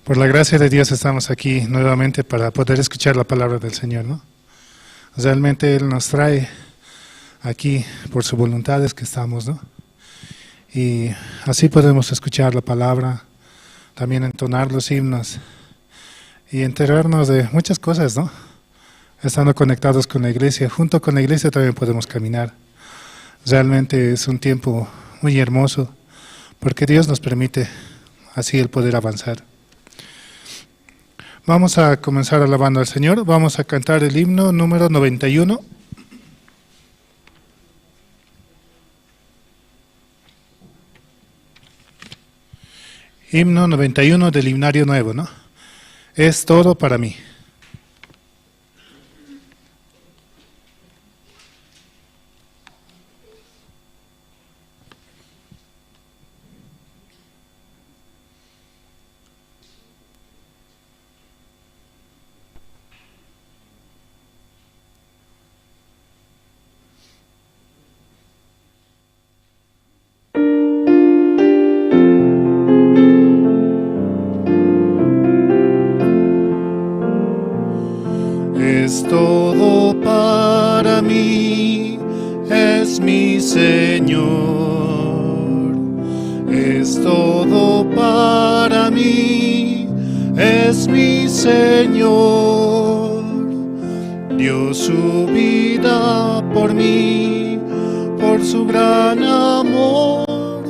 Por la gracia de Dios estamos aquí nuevamente para poder escuchar la palabra del Señor, ¿no? Realmente Él nos trae aquí por su voluntad es que estamos, ¿no? Y así podemos escuchar la palabra, también entonar los himnos y enterarnos de muchas cosas, ¿no? Estando conectados con la iglesia, junto con la iglesia también podemos caminar. Realmente es un tiempo muy hermoso porque Dios nos permite así el poder avanzar. Vamos a comenzar alabando al Señor. Vamos a cantar el himno número 91. Himno 91 del himnario nuevo, ¿no? Es todo para mí. Es todo para mí, es mi Señor. Es todo para mí, es mi Señor. Dio su vida por mí, por su gran amor.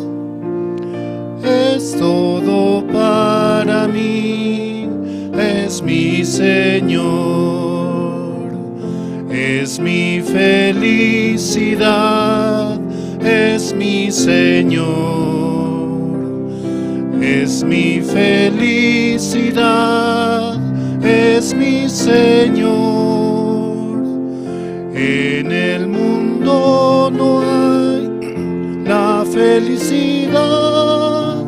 Es todo para mí, es mi Señor. Es mi felicidad, es mi Señor. Es mi felicidad, es mi Señor. En el mundo no hay la felicidad.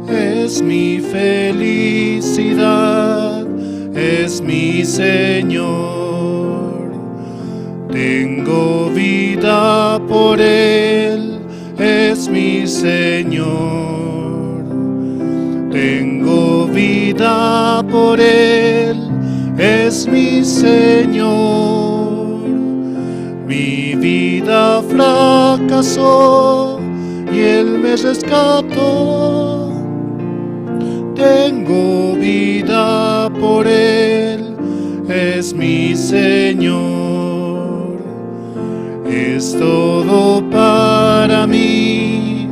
Es mi felicidad, es mi Señor. Tengo vida por Él, es mi Señor. Tengo vida por Él, es mi Señor. Mi vida fracasó y Él me rescató. Tengo vida por Él, es mi Señor. Es todo para mí,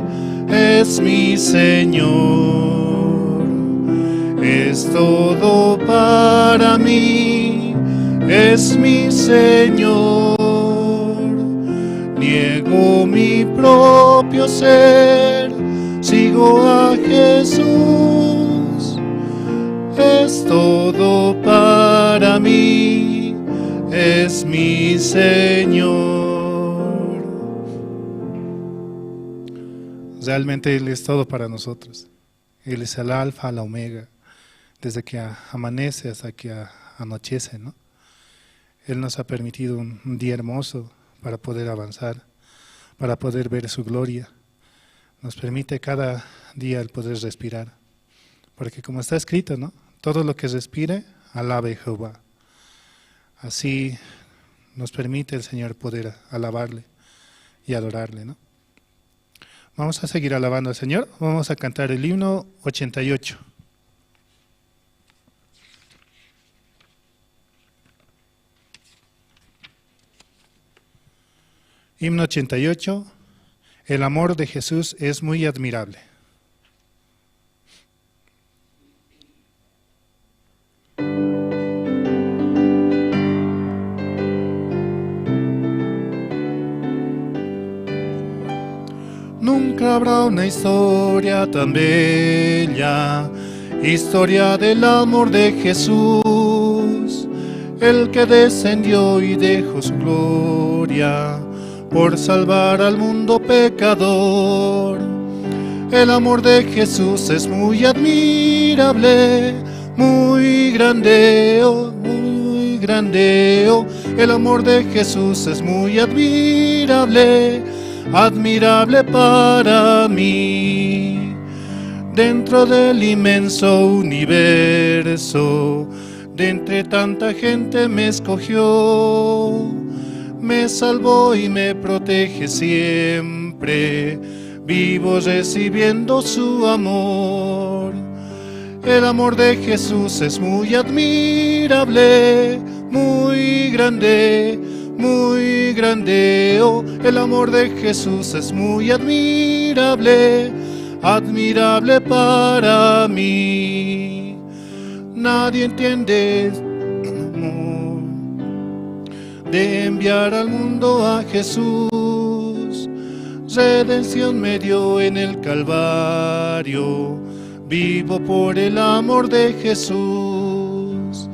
es mi Señor. Es todo para mí, es mi Señor. Niego mi propio ser, sigo a Jesús. Es todo para mí, es mi Señor. Realmente Él es todo para nosotros. Él es el alfa, la omega, desde que amanece hasta que anochece, ¿no? Él nos ha permitido un día hermoso para poder avanzar, para poder ver su gloria. Nos permite cada día el poder respirar, porque como está escrito, ¿no? Todo lo que respire, alabe a Jehová. Así nos permite el Señor poder alabarle y adorarle, ¿no? Vamos a seguir alabando al Señor. Vamos a cantar el himno 88. Himno 88. El amor de Jesús es muy admirable. Nunca habrá una historia tan bella, historia del amor de Jesús, el que descendió y dejó su gloria por salvar al mundo pecador. El amor de Jesús es muy admirable, muy grande, oh, muy grande, oh. El amor de Jesús es muy admirable, admirable para mí. Dentro del inmenso universo, de entre tanta gente me escogió, me salvó y me protege siempre, vivo recibiendo su amor. El amor de Jesús es muy admirable, muy grande, muy grande. Oh, el amor de Jesús es muy admirable, admirable para mí. Nadie entiende el amor de enviar al mundo a Jesús. Redención me dio en el Calvario, vivo por el amor de Jesús.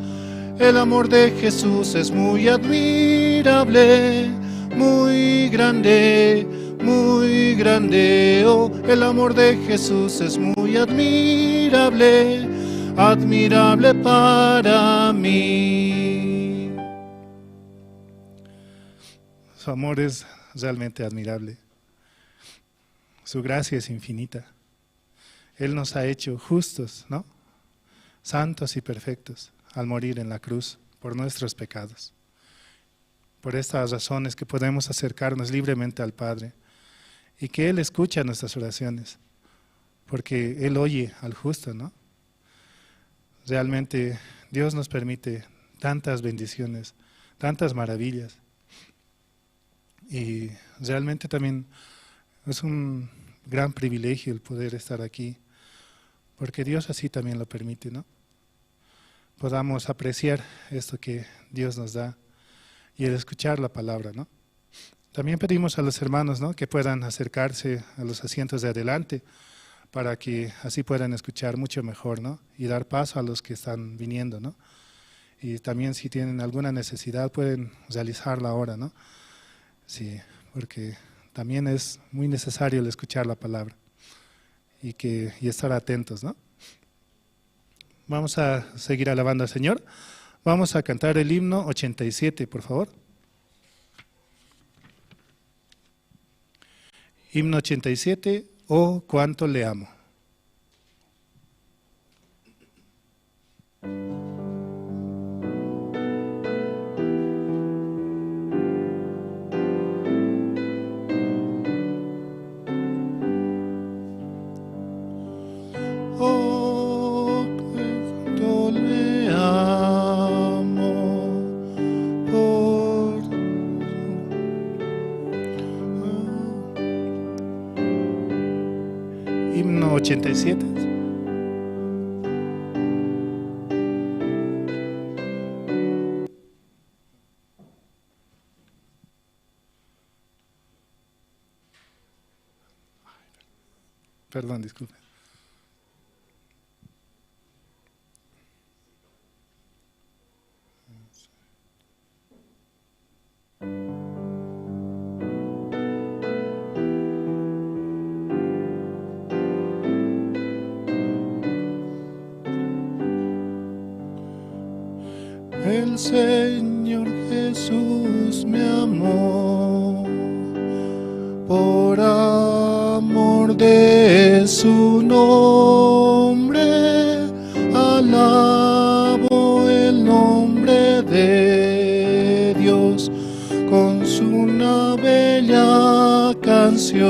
El amor de Jesús es muy admirable, muy grande, muy grande. Oh, el amor de Jesús es muy admirable, admirable para mí. Su amor es realmente admirable. Su gracia es infinita. Él nos ha hecho justos, ¿no? Santos y perfectos al morir en la cruz por nuestros pecados. Por estas razones que podemos acercarnos libremente al Padre y que Él escucha nuestras oraciones, porque Él oye al justo, ¿no? Realmente Dios nos permite tantas bendiciones, tantas maravillas. Y realmente también es un gran privilegio el poder estar aquí, porque Dios así también lo permite, ¿no? Podamos apreciar esto que Dios nos da y el escuchar la palabra, ¿no? También pedimos a los hermanos, ¿no?, que puedan acercarse a los asientos de adelante para que así puedan escuchar mucho mejor, ¿no? Y dar paso a los que están viniendo, ¿no? Y también si tienen alguna necesidad pueden realizarla ahora, ¿no? Sí, porque también es muy necesario el escuchar la palabra y estar atentos, ¿no? Vamos a seguir alabando al Señor. Vamos a cantar el himno 87, por favor. Himno 87, Oh, cuánto le amo. Oh, cuánto le amo por... Himno 87. Perdón, disculpe. El Señor Jesús me amó, por amor de su nombre, alabo el nombre de Dios con su una bella canción.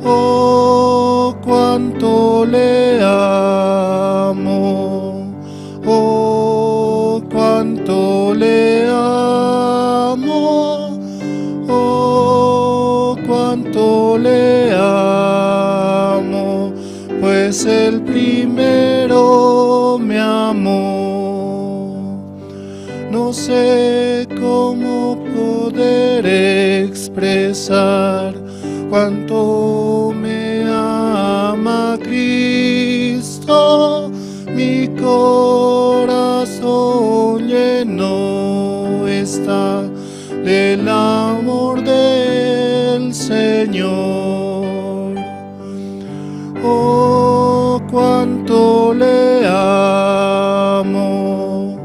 Oh, cuánto le amo, oh, cuánto le amo, oh, cuánto le amo, pues el primero me amó. No sé cómo poder expresar cuánto me ama Cristo, mi corazón lleno está del amor del Señor. Oh, cuánto le amo,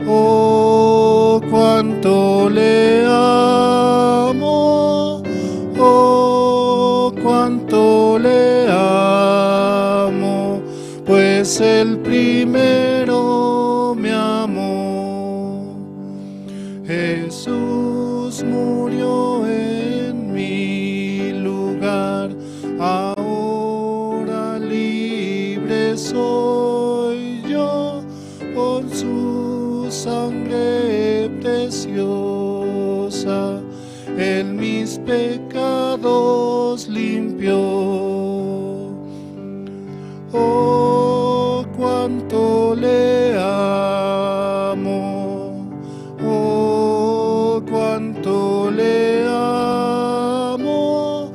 oh, cuánto le amo, oh, cuánto le Pues el primero me amó. Jesús murió en mi lugar, ahora libre soy yo por su sangre preciosa, él mis pecados limpió. Oh, cuánto le amo, oh, cuánto le amo,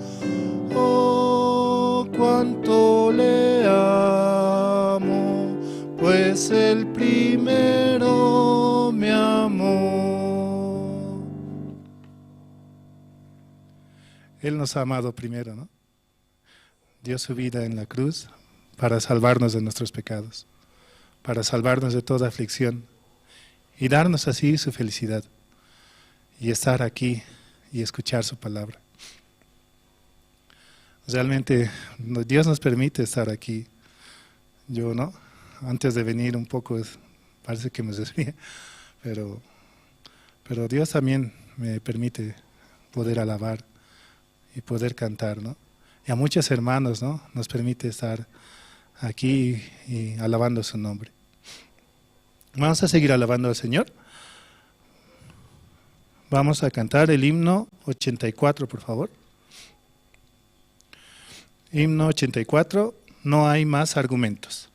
oh, cuánto le amo, pues el primero me amó. Él nos ha amado primero, ¿no? Dio su vida en la cruz para salvarnos de nuestros pecados, para salvarnos de toda aflicción y darnos así su felicidad y estar aquí y escuchar su palabra. Realmente Dios nos permite estar aquí. Yo, ¿no? Antes de venir un poco, parece que me desvié, pero Dios también me permite poder alabar y poder cantar, ¿no? Y a muchos hermanos, ¿no? Nos permite estar aquí y alabando su nombre. Vamos a seguir alabando al Señor. Vamos a cantar el himno 84, por favor. Himno 84, no hay más argumentos.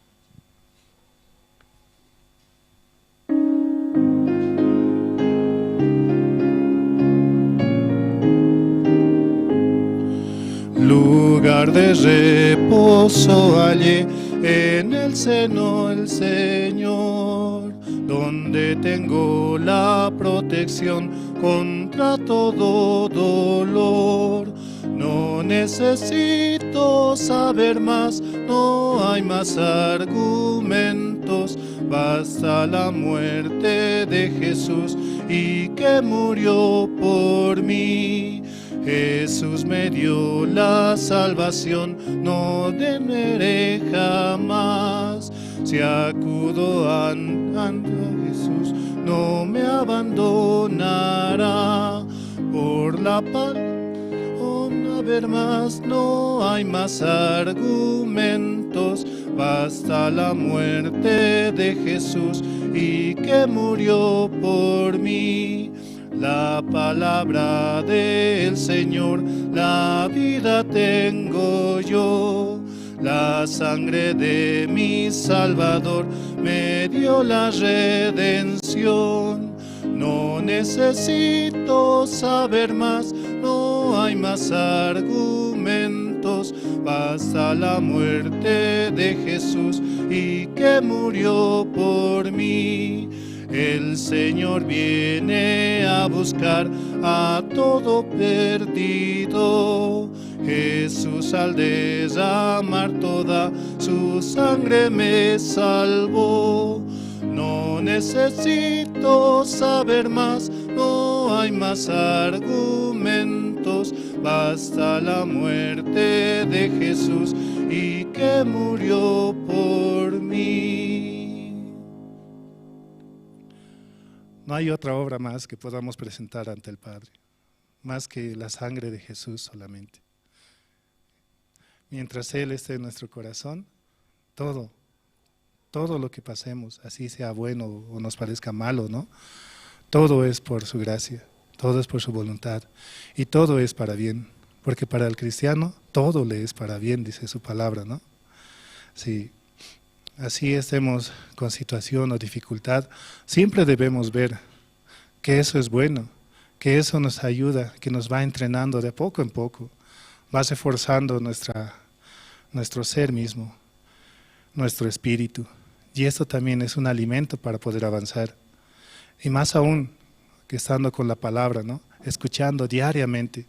Lugar de reposo hallé en el seno el Señor, donde tengo la protección contra todo dolor. No necesito saber más, no hay más argumentos, basta la muerte de Jesús y que murió por mí. Jesús me dio la salvación, no temeré jamás. Si acudo a Jesús, no me abandonará. Por la paz, no haber más, no hay más argumentos. Basta la muerte de Jesús y que murió por mí. La palabra del Señor, la vida tengo yo. La sangre de mi Salvador me dio la redención. No necesito saber más, no hay más argumentos. Basta la muerte de Jesús y que murió por mí. El Señor viene a buscar a todo perdido. Jesús al derramar toda su sangre me salvó. No necesito saber más, no hay más argumentos. Basta la muerte de Jesús y que murió por mí. No hay otra obra más que podamos presentar ante el Padre, más que la sangre de Jesús solamente. Mientras Él esté en nuestro corazón, todo lo que pasemos, así sea bueno o nos parezca malo, ¿no? Todo es por su gracia, todo es por su voluntad y todo es para bien, porque para el cristiano todo le es para bien, dice su palabra, ¿no? Sí. Así estemos con situación o dificultad, siempre debemos ver que eso es bueno, que eso nos ayuda, que nos va entrenando de poco en poco, va reforzando nuestro ser mismo, nuestro espíritu. Y esto también es un alimento para poder avanzar. Y más aún que estando con la palabra, ¿no? Escuchando diariamente,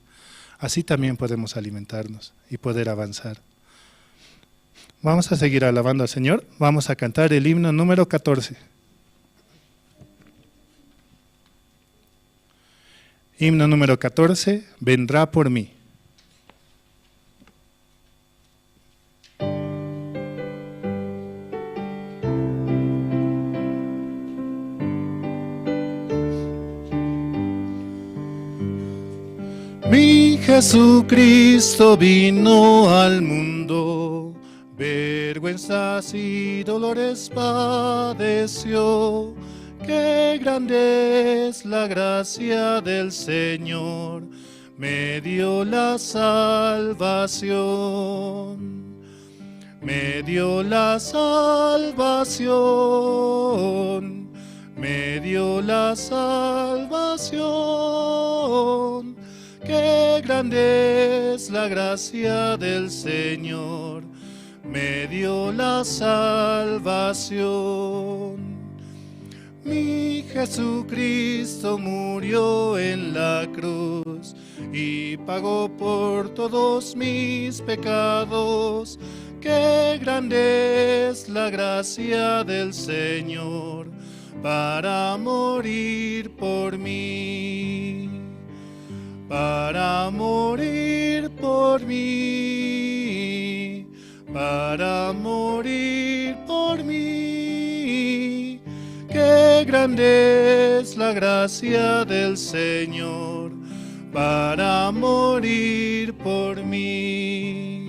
así también podemos alimentarnos y poder avanzar. Vamos a seguir alabando al Señor. Vamos a cantar el himno número 14. Himno número 14, vendrá por mí. Mi Jesucristo vino al mundo, vergüenzas y dolores padeció. Qué grande es la gracia del Señor, me dio la salvación. Me dio la salvación, me dio la salvación. Qué grande es la gracia del Señor, me dio la salvación. Mi Jesucristo murió en la cruz y pagó por todos mis pecados. Qué grande es la gracia del Señor para morir por mí, para morir por mí, para morir por mí. Qué grande es la gracia del Señor para morir por mí.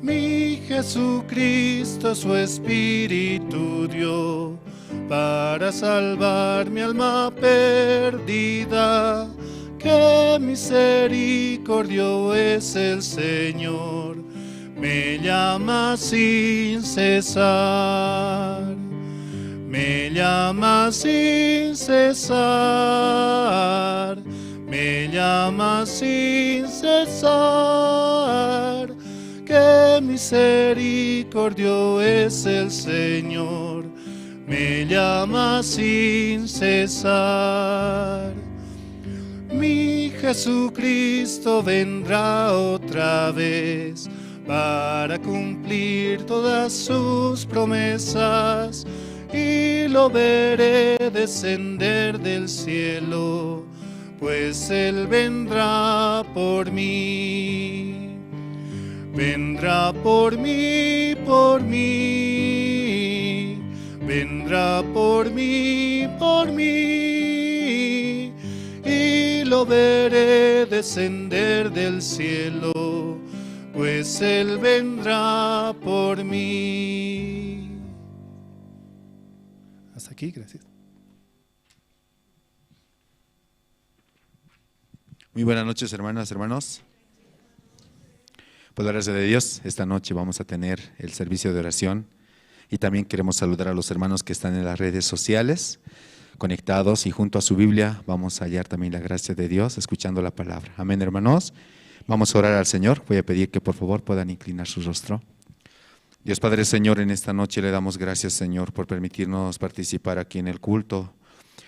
Mi Jesucristo su Espíritu dio para salvar mi alma perdida. Qué misericordio es el Señor, me llama sin cesar, me llama sin cesar, me llama sin cesar. Qué misericordio es el Señor, me llama sin cesar. Mi Jesucristo vendrá otra vez para cumplir todas sus promesas, y lo veré descender del cielo, pues Él vendrá por mí. Vendrá por mí, por mí, vendrá por mí, por mí, y lo veré descender del cielo, pues Él vendrá por mí. Hasta aquí, gracias. Muy buenas noches, hermanas, hermanos. Por la gracia de Dios, esta noche vamos a tener el servicio de oración y también queremos saludar a los hermanos que están en las redes sociales, conectados y junto a su Biblia vamos a hallar también la gracia de Dios escuchando la palabra. Amén, hermanos. Vamos a orar al Señor. Voy a pedir que por favor puedan inclinar su rostro. Dios Padre Señor, en esta noche le damos gracias, Señor, por permitirnos participar aquí en el culto,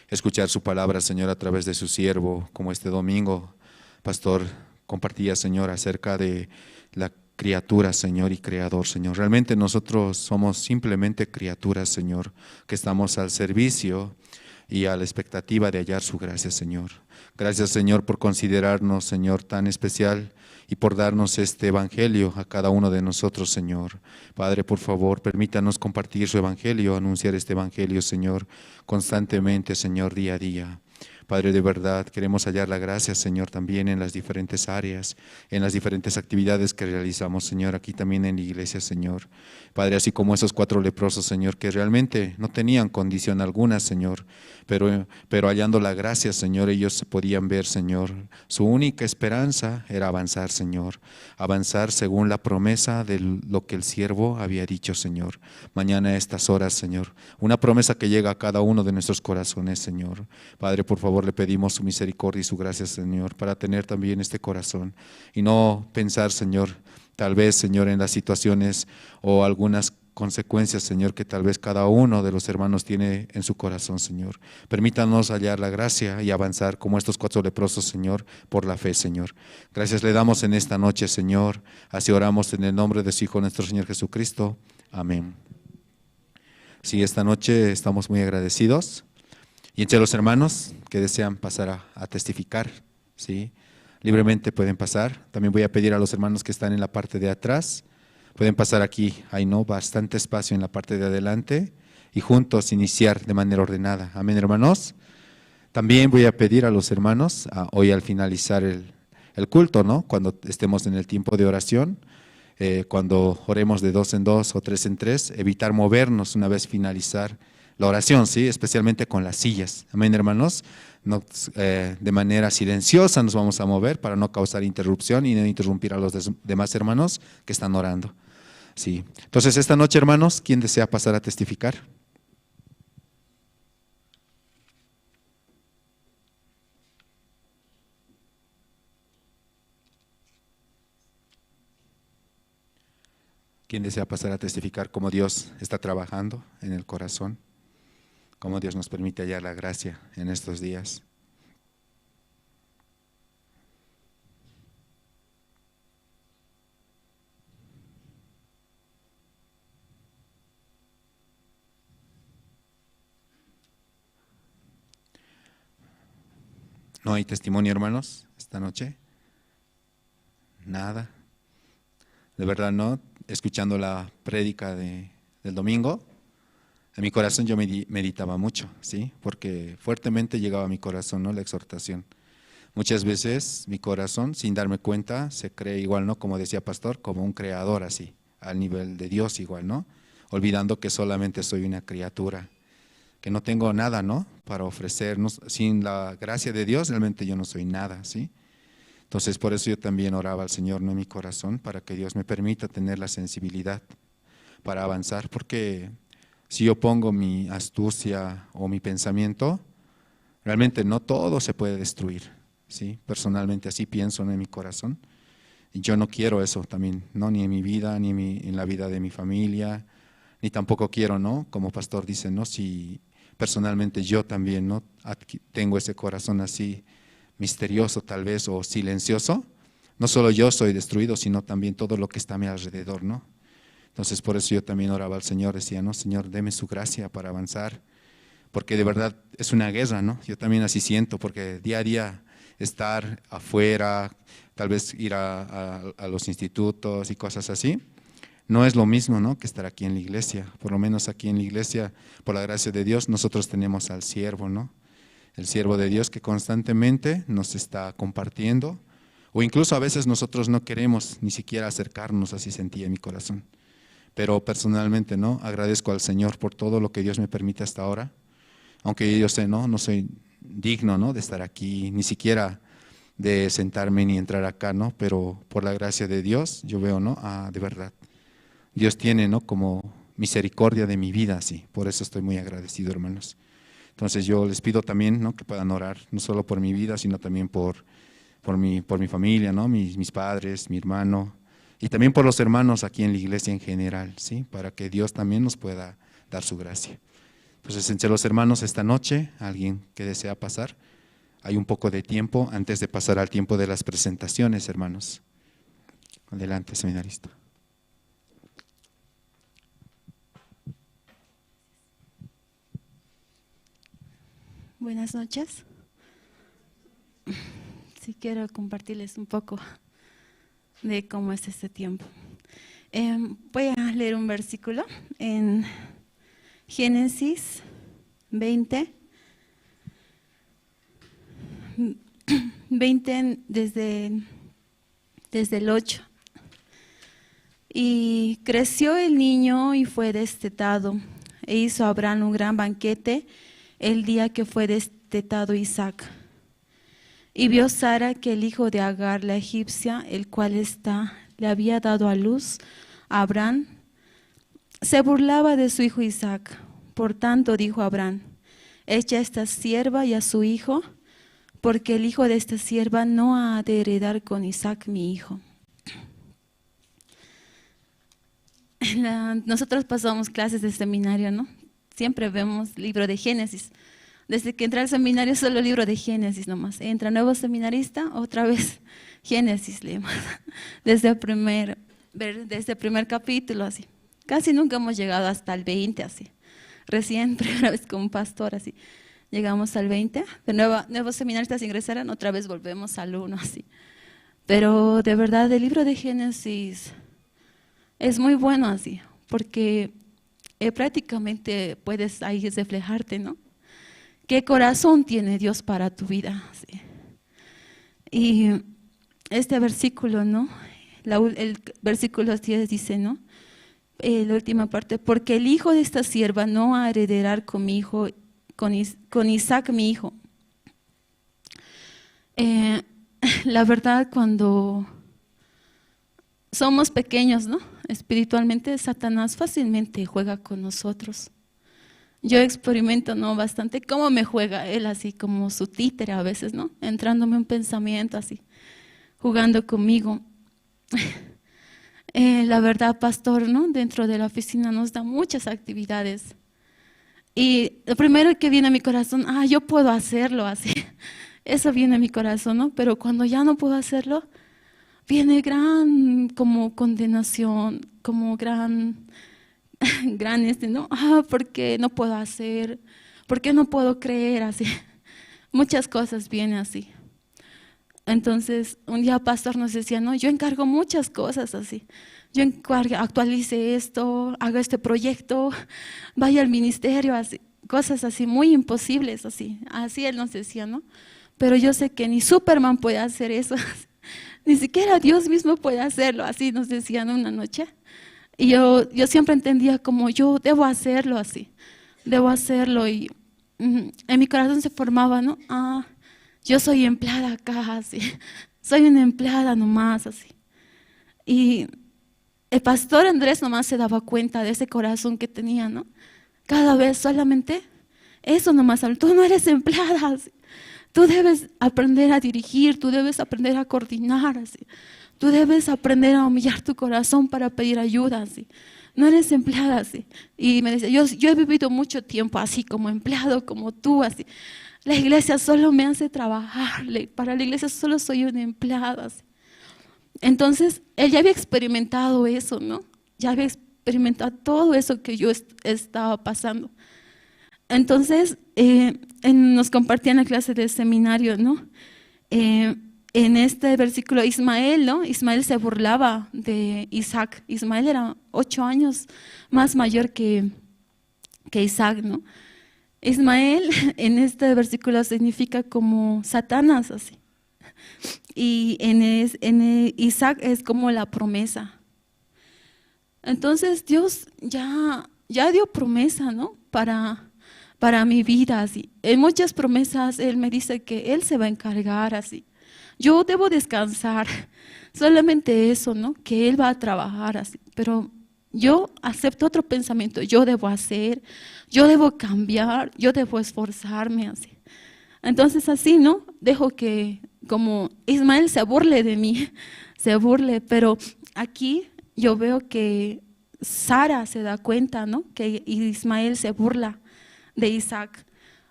escuchar su palabra, Señor, a través de su siervo, como este domingo, Pastor, compartía, Señor, acerca de la criatura, Señor, y creador, Señor. Realmente nosotros somos simplemente criaturas, Señor, que estamos al servicio y a la expectativa de hallar su gracia, Señor. Gracias, Señor, por considerarnos, Señor, tan especial y por darnos este evangelio a cada uno de nosotros, Señor. Padre, por favor, permítanos compartir su evangelio, anunciar este evangelio, Señor, constantemente, Señor, día a día. Padre, de verdad, queremos hallar la gracia, Señor, también en las diferentes áreas, en las diferentes actividades que realizamos, Señor, aquí también en la iglesia, Señor. Padre, así como esos 4 leprosos, Señor, que realmente no tenían condición alguna, Señor, pero hallando la gracia, Señor, ellos se podían ver, Señor. Su única esperanza era avanzar, Señor, avanzar según la promesa de lo que el siervo había dicho, Señor. Mañana a estas horas, Señor, una promesa que llega a cada uno de nuestros corazones, Señor. Padre, por favor, le pedimos su misericordia y su gracia, Señor, para tener también este corazón y no pensar, Señor, tal vez, Señor, en las situaciones o algunas consecuencias, Señor, que tal vez cada uno de los hermanos tiene en su corazón, Señor. Permítanos hallar la gracia y avanzar como estos 4 leprosos, Señor, por la fe, Señor. Gracias le damos en esta noche, Señor. Así oramos en el nombre de su Hijo, nuestro Señor Jesucristo. Amén. Sí, esta noche estamos muy agradecidos. Y entre los hermanos que desean pasar a testificar, ¿sí? Libremente pueden pasar. También voy a pedir a los hermanos que están en la parte de atrás, pueden pasar aquí, hay no bastante espacio en la parte de adelante y juntos iniciar de manera ordenada. Amén, hermanos. También voy a pedir a los hermanos, hoy al finalizar el culto, ¿no? Cuando estemos en el tiempo de oración, cuando oremos de dos en dos o tres en tres, evitar movernos una vez finalizar la oración, ¿sí? Especialmente con las sillas. Amén, hermanos. No, de manera silenciosa nos vamos a mover para no causar interrupción y no interrumpir a los demás hermanos que están orando. Sí. Entonces, esta noche, hermanos, ¿quién desea pasar a testificar? ¿Quién desea pasar a testificar cómo Dios está trabajando en el corazón? Cómo Dios nos permite hallar la gracia en estos días. ¿No hay testimonio, hermanos, esta noche? Nada. De verdad, ¿no? Escuchando la prédica del domingo, en mi corazón yo meditaba mucho, ¿sí? Porque fuertemente llegaba a mi corazón, ¿no? La exhortación. Muchas veces mi corazón, sin darme cuenta, se cree igual, ¿no? Como decía pastor, como un creador así, al nivel de Dios igual, ¿no? Olvidando que solamente soy una criatura, que no tengo nada, ¿no? Para ofrecer, ¿no? Sin la gracia de Dios realmente yo no soy nada, ¿sí? Entonces por eso yo también oraba al Señor, ¿no? En mi corazón, para que Dios me permita tener la sensibilidad para avanzar, porque si yo pongo mi astucia o mi pensamiento, realmente no todo se puede destruir, ¿sí? Personalmente así pienso, ¿no? En mi corazón. Y yo no quiero eso también, ¿no? Ni en mi vida, ni en la vida de mi familia, ni tampoco quiero, ¿no? Como pastor dice, ¿no? Si personalmente yo también, ¿no? Tengo ese corazón así misterioso tal vez o silencioso, no solo yo soy destruido, sino también todo lo que está a mi alrededor, ¿no? Entonces por eso yo también oraba al Señor, decía, no, Señor, deme su gracia para avanzar, porque de verdad es una guerra, ¿no? Yo también así siento, porque día a día estar afuera, tal vez ir a los institutos y cosas así, no es lo mismo, ¿no? Que estar aquí en la iglesia. Por lo menos aquí en la iglesia, por la gracia de Dios, nosotros tenemos al siervo, ¿no? El siervo de Dios que constantemente nos está compartiendo, o incluso a veces nosotros no queremos ni siquiera acercarnos, así sentía en mi corazón. Pero personalmente, ¿no? Agradezco al Señor por todo lo que Dios me permite hasta ahora, aunque yo sé, ¿no? No soy digno, ¿no? De estar aquí, ni siquiera de sentarme ni entrar acá, ¿no? Pero por la gracia de Dios, yo veo, ¿no? Ah, de verdad, Dios tiene, ¿no? Como misericordia de mi vida, sí. Por eso estoy muy agradecido, hermanos. Entonces yo les pido también, ¿no? Que puedan orar, no solo por mi vida, sino también por mi familia, ¿no? Mis padres, mi hermano, y también por los hermanos aquí en la iglesia en general, ¿sí? Para que Dios también nos pueda dar su gracia. Entonces, entre los hermanos esta noche, alguien que desea pasar, hay un poco de tiempo antes de pasar al tiempo de las presentaciones, hermanos. Adelante, seminarista. Buenas noches. Sí quiero compartirles un poco de cómo es este tiempo. Voy a leer un versículo en Génesis 20, 20 desde el 8. Y creció el niño y fue destetado, e hizo Abraham un gran banquete el día que fue destetado Isaac. Y vio Sara que el hijo de Agar, la egipcia, el cual le había dado a luz a Abraham, se burlaba de su hijo Isaac. Por tanto dijo Abraham: echa a esta sierva y a su hijo, porque el hijo de esta sierva no ha de heredar con Isaac mi hijo. Nosotros pasamos clases de seminario, ¿no? Siempre vemos libro de Génesis. Desde que entré al seminario, solo libro de Génesis nomás. Entra nuevo seminarista, otra vez Génesis leemos. Desde el primer capítulo, así. Casi nunca hemos llegado hasta el 20, así. Recién, primera vez con un pastor, así. Llegamos al 20, de nuevo, nuevos seminaristas ingresaron, otra vez volvemos al 1, así. Pero de verdad, el libro de Génesis es muy bueno, así, porque prácticamente puedes ahí reflejarte, ¿no? ¿Qué corazón tiene Dios para tu vida? Sí. Y Este versículo, ¿no? El versículo 10 dice, ¿no? La última parte, porque el hijo de esta sierva no ha heredará con mi hijo, con Isaac mi hijo. La verdad, cuando somos pequeños, ¿no? Espiritualmente, Satanás fácilmente juega con nosotros. Yo experimento, ¿no? Bastante cómo me juega él, así como su títere a veces, ¿no? Entrándome un pensamiento así, jugando conmigo. La verdad, pastor, ¿no? Dentro de la oficina nos da muchas actividades. Y lo primero que viene a mi corazón, yo puedo hacerlo así. Eso viene a mi corazón, ¿no? Pero cuando ya no puedo hacerlo, viene gran como condenación, como gran, gran ¿no? ¿Por qué no puedo hacer? ¿Por qué no puedo creer así? Muchas cosas vienen así. Entonces, un día pastor nos decía, no, yo encargo muchas cosas así. Yo encargo, actualice esto, haga este proyecto, vaya al ministerio, así, cosas así muy imposibles, así. Así él nos decía, ¿no? Pero yo sé que ni Superman puede hacer eso, ni siquiera Dios mismo puede hacerlo, así nos decían una noche. Y yo siempre entendía como yo debo hacerlo así, debo hacerlo. Y en mi corazón se formaba, ¿no? Yo soy empleada acá, así, soy una empleada nomás, así. Y el pastor Andrés nomás se daba cuenta de ese corazón que tenía, ¿no? Cada vez solamente eso nomás, tú no eres empleada, así. Tú debes aprender a dirigir, tú debes aprender a coordinar, así. Tú debes aprender a humillar tu corazón para pedir ayuda, así. No eres empleada, así. Y me decía, yo he vivido mucho tiempo así, como empleado, como tú, así. La iglesia solo me hace trabajar, para la iglesia solo soy una empleada, así. Entonces, él ya había experimentado eso, ¿no? Ya había experimentado todo eso que yo estaba pasando. Entonces, nos compartía en la clase del seminario, ¿no? En este versículo, Ismael, ¿no? Ismael se burlaba de Isaac. Ismael era 8 años más mayor que Isaac, ¿no? Ismael en este versículo significa como Satanás, así. Y en Isaac es como la promesa. Entonces Dios ya dio promesa, ¿no? Para mi vida, así. En muchas promesas Él me dice que Él se va a encargar, así. Yo debo descansar, solamente eso, ¿no? Que Él va a trabajar, así. Pero yo acepto otro pensamiento, yo debo hacer, yo debo cambiar, yo debo esforzarme, así. Entonces así, ¿no? Dejo que como Ismael se burle de mí, se burle, pero aquí yo veo que Sara se da cuenta, ¿no? Que Ismael se burla de Isaac.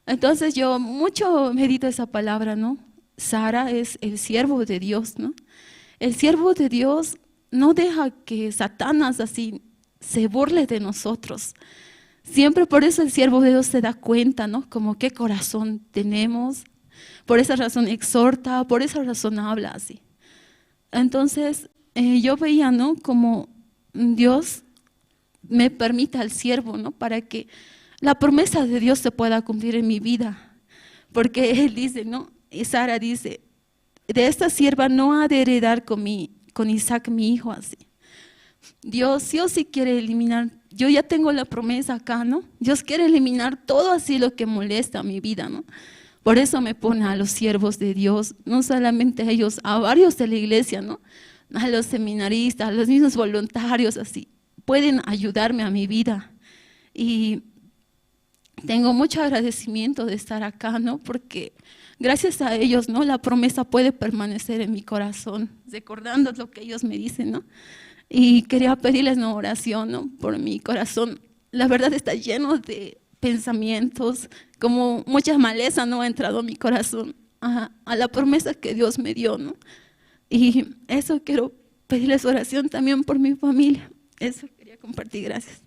Entonces yo mucho medito esa palabra, ¿no? Sara es el siervo de Dios, ¿no? El siervo de Dios no deja que Satanás así se burle de nosotros. Siempre por eso el siervo de Dios se da cuenta, ¿no? Como qué corazón tenemos. Por esa razón exhorta, por esa razón habla así. Entonces yo veía, ¿no? Como Dios me permite al siervo, ¿no? Para que la promesa de Dios se pueda cumplir en mi vida. Porque él dice, ¿no? Y Sara dice, de esta sierva no ha de heredar con Isaac mi hijo, así. Dios sí o sí quiere eliminar, yo ya tengo la promesa acá, ¿no? Dios quiere eliminar todo así lo que molesta a mi vida, ¿no? Por eso me pone a los siervos de Dios, no solamente a ellos, a varios de la iglesia, ¿no? A los seminaristas, a los mismos voluntarios, así, pueden ayudarme a mi vida. Y tengo mucho agradecimiento de estar acá, ¿no? Porque gracias a ellos, ¿no? La promesa puede permanecer en mi corazón, recordando lo que ellos me dicen, ¿no? Y quería pedirles una oración, ¿no? Por mi corazón. La verdad está lleno de pensamientos, como mucha maleza, ¿no? Ha entrado a mi corazón, a la promesa que Dios me dio, ¿no? Y eso quiero pedirles oración también por mi familia. Eso quería compartir, gracias.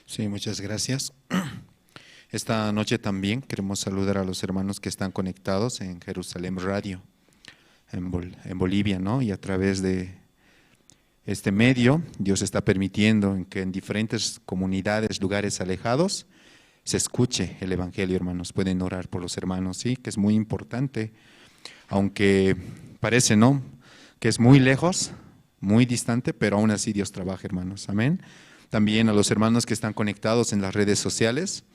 Sí, muchas gracias. Esta noche también queremos saludar a los hermanos que están conectados en Jerusalén Radio, en Bolivia, ¿no? Y a través de este medio, Dios está permitiendo en que en diferentes comunidades, lugares alejados, se escuche el Evangelio, hermanos. Pueden orar por los hermanos, sí, que es muy importante, aunque parece, ¿no?, que es muy lejos, muy distante, pero aún así Dios trabaja, hermanos. Amén. También a los hermanos que están conectados en las redes sociales,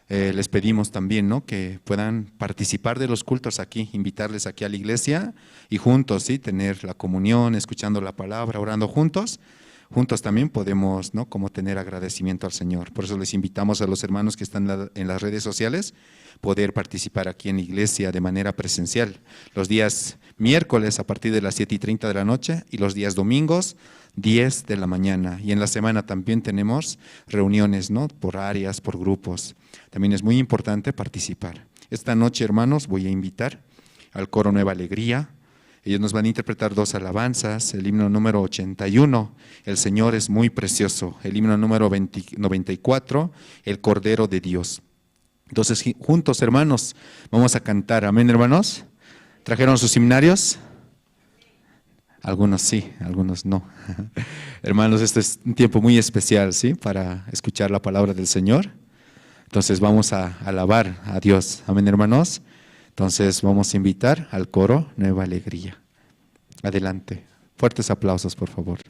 les pedimos también, ¿no?, que puedan participar de los cultos aquí, invitarles aquí a la iglesia y juntos, ¿sí?, tener la comunión, escuchando la palabra, orando juntos. Juntos también podemos, ¿no?, como tener agradecimiento al Señor. Por eso les invitamos a los hermanos que están en las redes sociales, poder participar aquí en la iglesia de manera presencial. Los días miércoles a partir de las 7:30 de la noche y los días domingos 10 de la mañana. Y en la semana también tenemos reuniones, ¿no?, por áreas, por grupos. También es muy importante participar. Esta noche, hermanos, voy a invitar al coro Nueva Alegría. Ellos nos van a interpretar dos alabanzas, el himno número 81, El Señor es muy precioso, el himno número 94, El Cordero de Dios. Entonces, juntos, hermanos, vamos a cantar. Amén, hermanos. ¿Trajeron sus himnarios? Algunos sí, algunos no. Hermanos, este es un tiempo muy especial, ¿sí?, para escuchar la palabra del Señor. Entonces, vamos a alabar a Dios. Amén, hermanos. Entonces, vamos a invitar al coro Nueva Alegría. Adelante. Fuertes aplausos, por favor.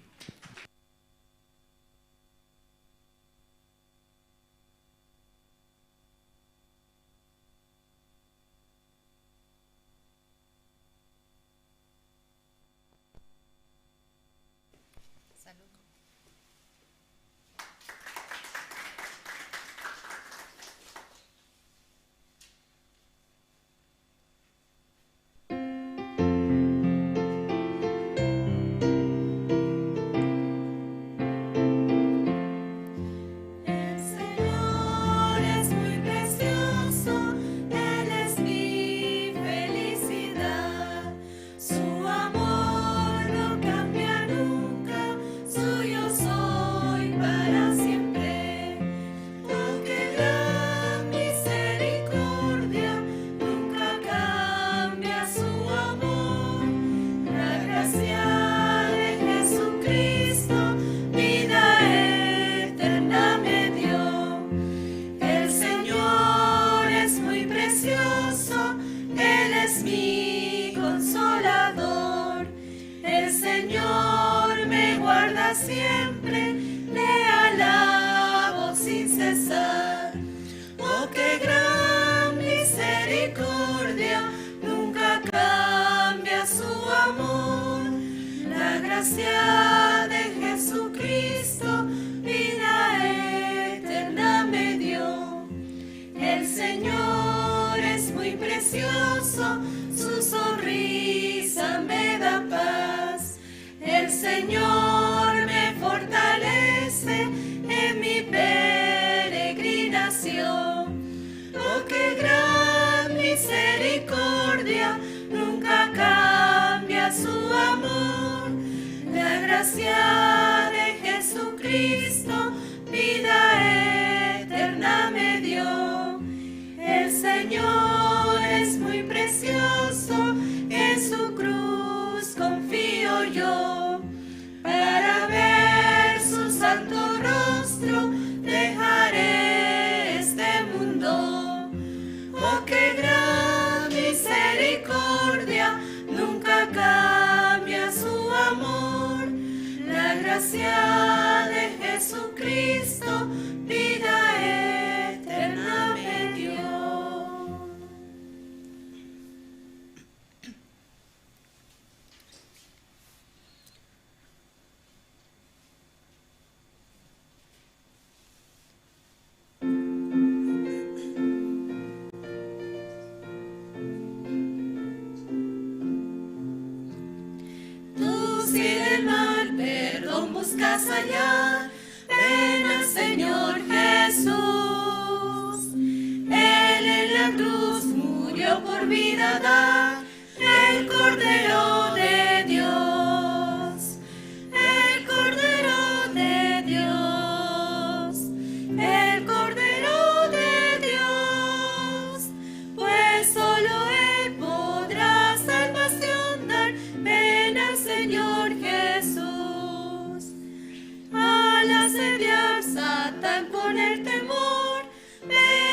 Con el temor, ven.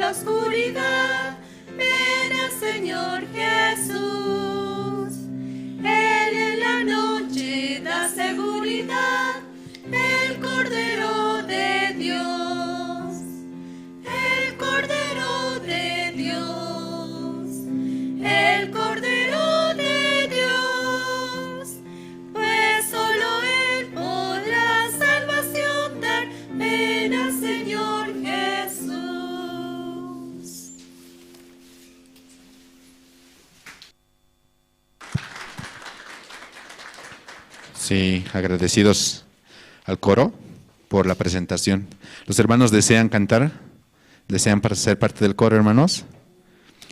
la oscuridad, ven al Señor Jesús. Él en la noche da seguridad, el Cordero de Dios, el Cordero de Dios, el Cordero de Dios, pues solo Él podrá salvación dar, ven al Señor Jesús. Sí, agradecidos al coro por la presentación. ¿Los hermanos desean cantar? ¿Desean ser parte del coro, hermanos?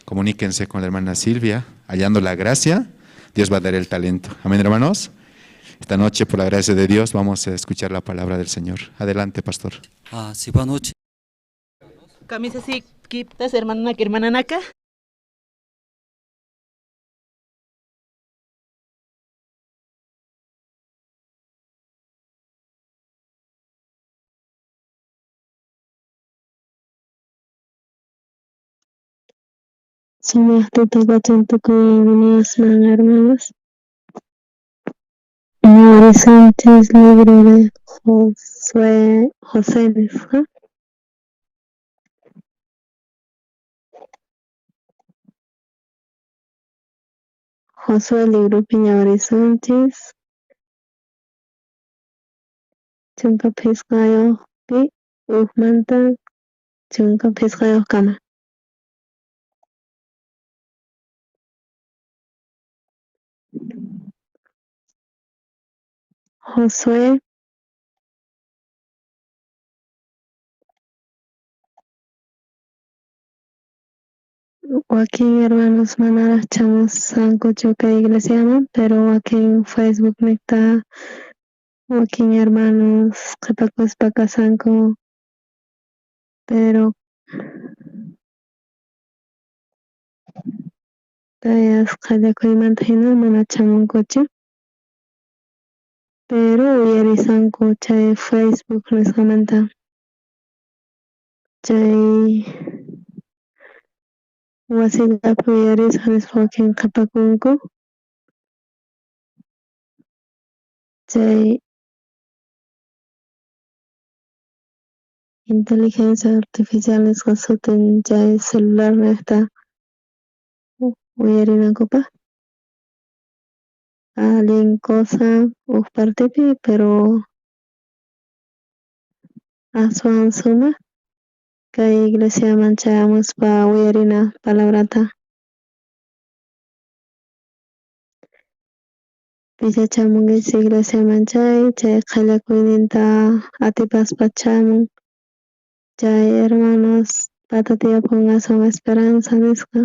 Comuníquense con la hermana Silvia, hallando la gracia, Dios va a dar el talento. Amén, hermanos. Esta noche, por la gracia de Dios, vamos a escuchar la palabra del Señor. Adelante, pastor. Ah, sí, buenas noches. Camisa sí, quitas, hermana, hermana Naka. Sumaqta tukuy hermanos. Horizontes, libro de Josué, José, ¿no? Josué libro piña Horizontes. Chunka phisqayuqpi ujmanta chunka phisqayuqkama. Josué wakin hermanos manaraj chamusqankuchu kay iglesiaman, pero wakin Facebook niqta wakin hermanos qhipakuspa kasanku, pero kay qhallakuymanta hina mana chamunkuchu, pero uyarisanku chay Facebook nisqamanta chay wasillapi uyarisaq nispa wakin qhipakunku, chay inteligencia artificial nisqa sutin chay celular niqta uyarinankupaq allin cosa uj partepi, pero aswan sumaq kay iglesiaman chayamuspa uyarina palabrata. Picha chamunkichis iglesiaman chay qhallakuyninta atipaspa chamun chay hermanos pata tiyapun aswan esperanza nisqa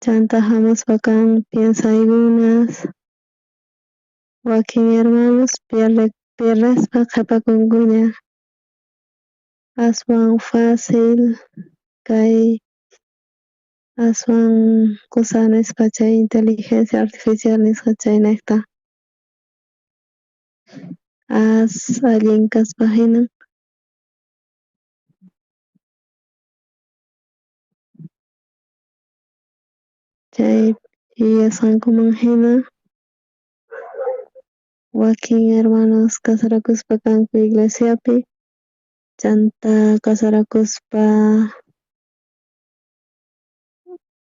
chanta hamuspa kan piensaykunas wakin hermanos pierdespa qhipakunkuña aswan fácil kay aswan kusa nispa chay inteligencia artificial nisqa chaynejta as allin kaspa hina chay yuyasqankuman hina wakin hermanos casarakuspa kanku iglesiapi chanta casarakuspa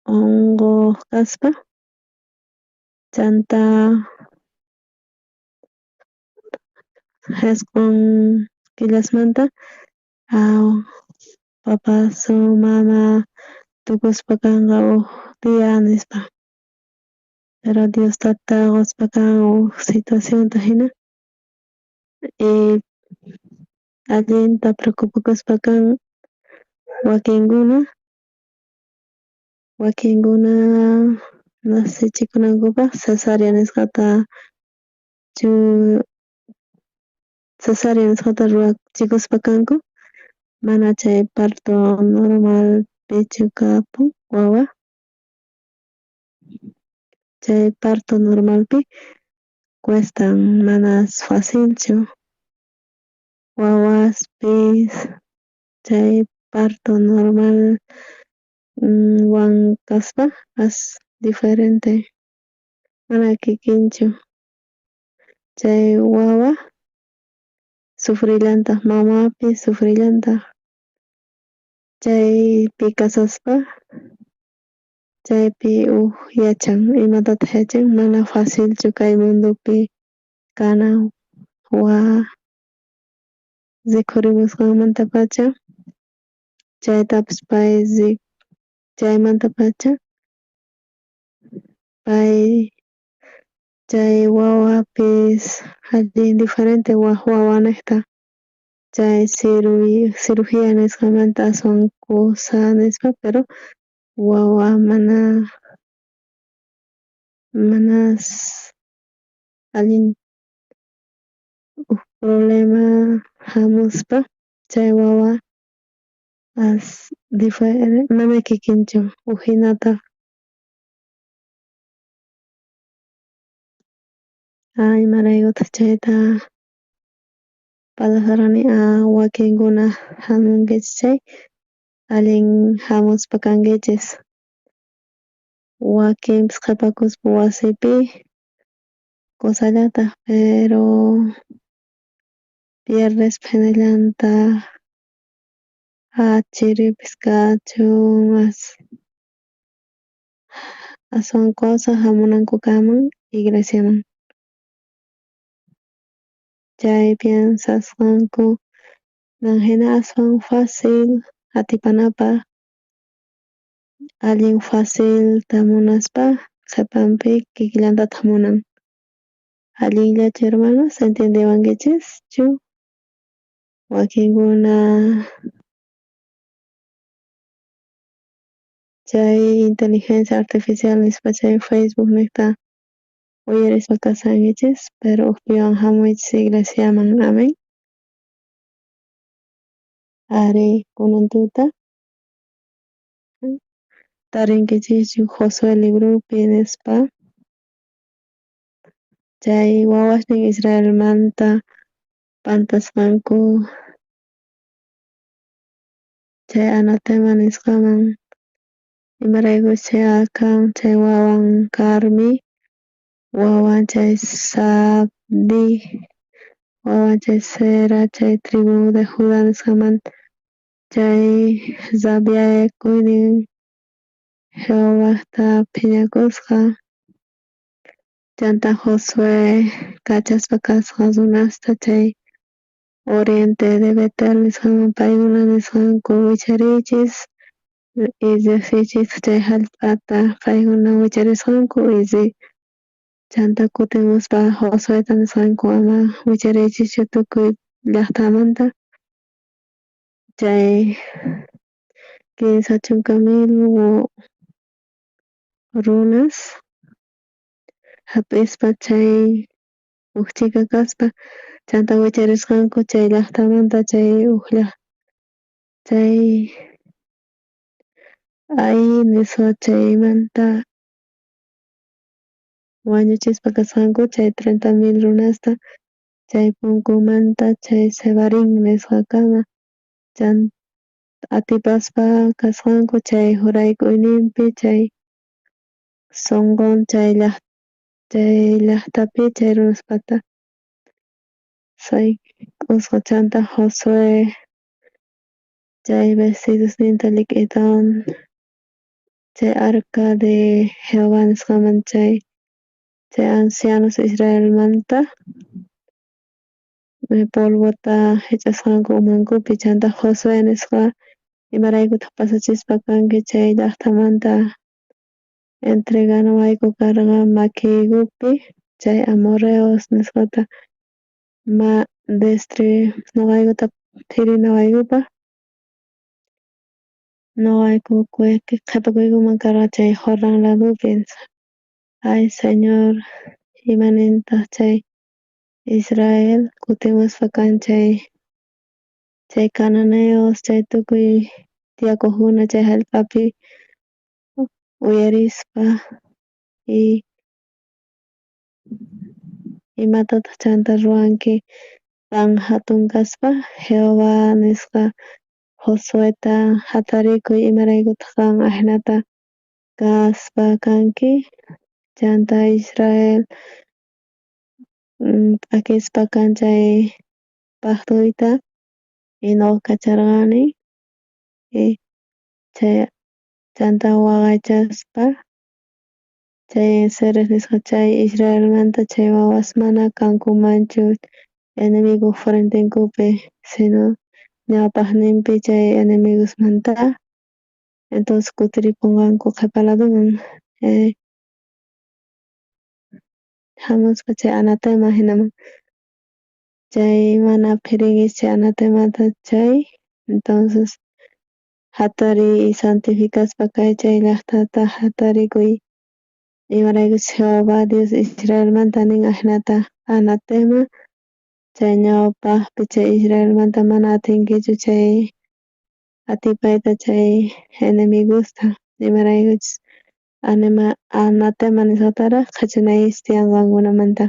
unquq kaspa chanta jisq'on killasmanta papas o mama tukuspa kanqa uj día nispa, pero Dios tata qospa kan uj situacionta hina y allinta preocupakuspa kan wakinkuna nacichikunankupaq cesaria nisqata ruwachikuspa kanku mana chay parto normalpichu kapun wawa chay parto normalpi cuestan manas facilchu wawaspis chay Parto normal wan kaspa as diferente, mana kikinchu chay wawa sufrillantaj mamapis sufrillantaj chaypi kashaspa chaypi uj yachan imatataj yachan mana facilchu kay mundopi kana wa rikhurimusqanmantapacha chaytapis pay chaymantapacha pay chay wawapis allin diferente waj wawanejta chay cirujia nisqamanta aswan kusa nispa pero wawa mana, mana allin uj problema jamuspa chay wawa as mana kikinchu ujinata. Imaraykutaj chayta parlarani wakinkuna jamunkichis chay allin jamuspa kankichis wakinpis qhepakuspa wasipi kusallataj pero pierdespa jinallantaj chiripis kachun aswan kusa jamunankukama iglesiaman chay piensasqanku jina aswan facil atipanapaj allin facilta munaspa qhepanpi kikillantataj munan. Allinllachu hermanos entiendewankichischu wakinkuna chay inteligencia artificial nispa chay Facebook nejta uyarispa kashankichis pero ujpiwan jamuychis iglesiaman amen. Ari kunan tuta tarinkichischu Josué libropi nispa chay wawasnin Israelmanta pantasqanku chay anatema nisqaman imaraykuchus chay Acan chay wawan Carmi wawan chay Zabdi wawan chay Zera chay tribu de Juda nisqamanta chay rabiakuynin Jehovajta phiñakusqa chanta Josué kachaspa kasqa runasta chay oriente de Betel nisqaman paykuna nisqanku wichariychis y rigsiychis chay jallp'ata paykuna wicharisqanku y chanta kutimuspa Josueta nisqanku ama wichariychischu tukuy llajtamanta chay 30 mil runas jap'ispa chay uj chhika kaspa chanta wicharisqanku chay llajtamanta chay uj chay Ai nisqa chaymanta wañuchispa kasqanku chay 30 mil runasta chay punkumanta chay Sebarin nisqakama chanta atipaspa kasqanku chay juraykuyninpi chay sonqon chay llajtapi chay runaspata sayk'usqa chanta Josué chay vestidosninta llik'iytawan chay arca de Jehova nisqaman chay ancianos Israelmanta polvota jich'asqanku umankupi chanta Josué nisqa imaraykutaj pasachispa kanki chay llajtamanta entreganawayku karqa makiykupi chay amorreos nisqata ma noqaykuta phirinawaykupaj noqayku qhepakuykuman karqa chay Jordan ladopi nispa. Ay Señor imanintaj chay Israel kutimuspa kan chay chay cananeos chay tukuy tiyakojkuna chay jallp'api uyarispa y imatataj chanta ruwanki qan jatun kaspa Jehova nisqa. Josueta jatarikuy, imaraykutaj qan ajinata kaspa kanki? Chanta Israel p'akispa kan chay pajtuyta y noqa kacharqani chay chanta waqaychaspa chay seres nisqa chay Israelmanta chay wawas mana kankumanchu enemigo frentenkupi sino ñawpajninpi chay enemigosmanta entonces kutiriponqanku qhepa ladoman jamuspa chay anatema jinaman chay mana phirinkichu chay anatemata chay entonces jatariy santificaspa kay chay llajtata jatarikuy imaraykuchus Jehova Dios Israelmanta nin ajinata anatema chay ñawpajpi chay Israelmanta mana atinkichu chay atipayta chay enemigosta imaraykuchus anatema nisqataraj qhechunaykichis tiyan qankunamanta.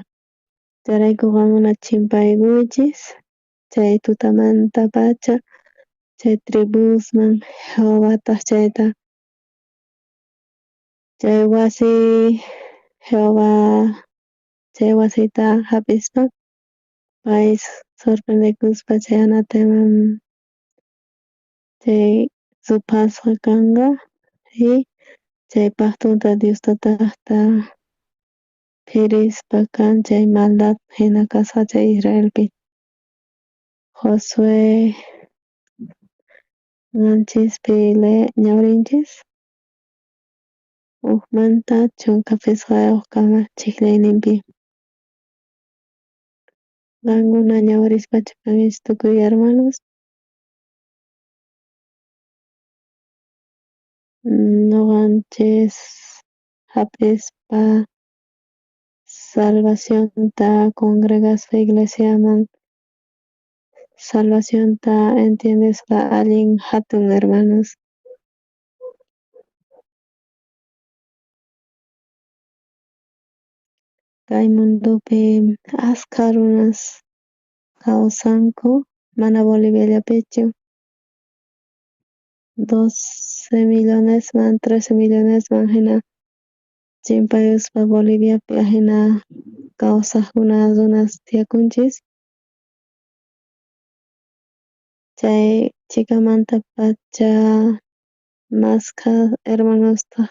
Chayrayku qankuna chimpaykuychis chay tutamantapacha chay tribusman Jehovataj chayta chay wasi Jehova chay wasita jap'ispa pay sorprendekuspa chay anatema chay ruphasqa kanqa y chay pajtunta Dios tatajta phirispa kan chay maldad jina kasqa chay Israelpi. Josué 7pi ñawrinchis ujmanta 15kama chijllayninpi. Qankuna ñawirispachu kankichis tukuy hermanos? Noqanchis jap'ispa salvacionta congregaspa iglesiaman salvacionta entiendespa allin jatun hermanos. Kay mundopi askha runas kawsanku mana Boliviallapichu 12 millonesman 13 millonesman jina chimpayuspa Boliviapi ajina kawsajkuna runas tiyakunchis. Chay chhikamantapacha maskha hermanostaq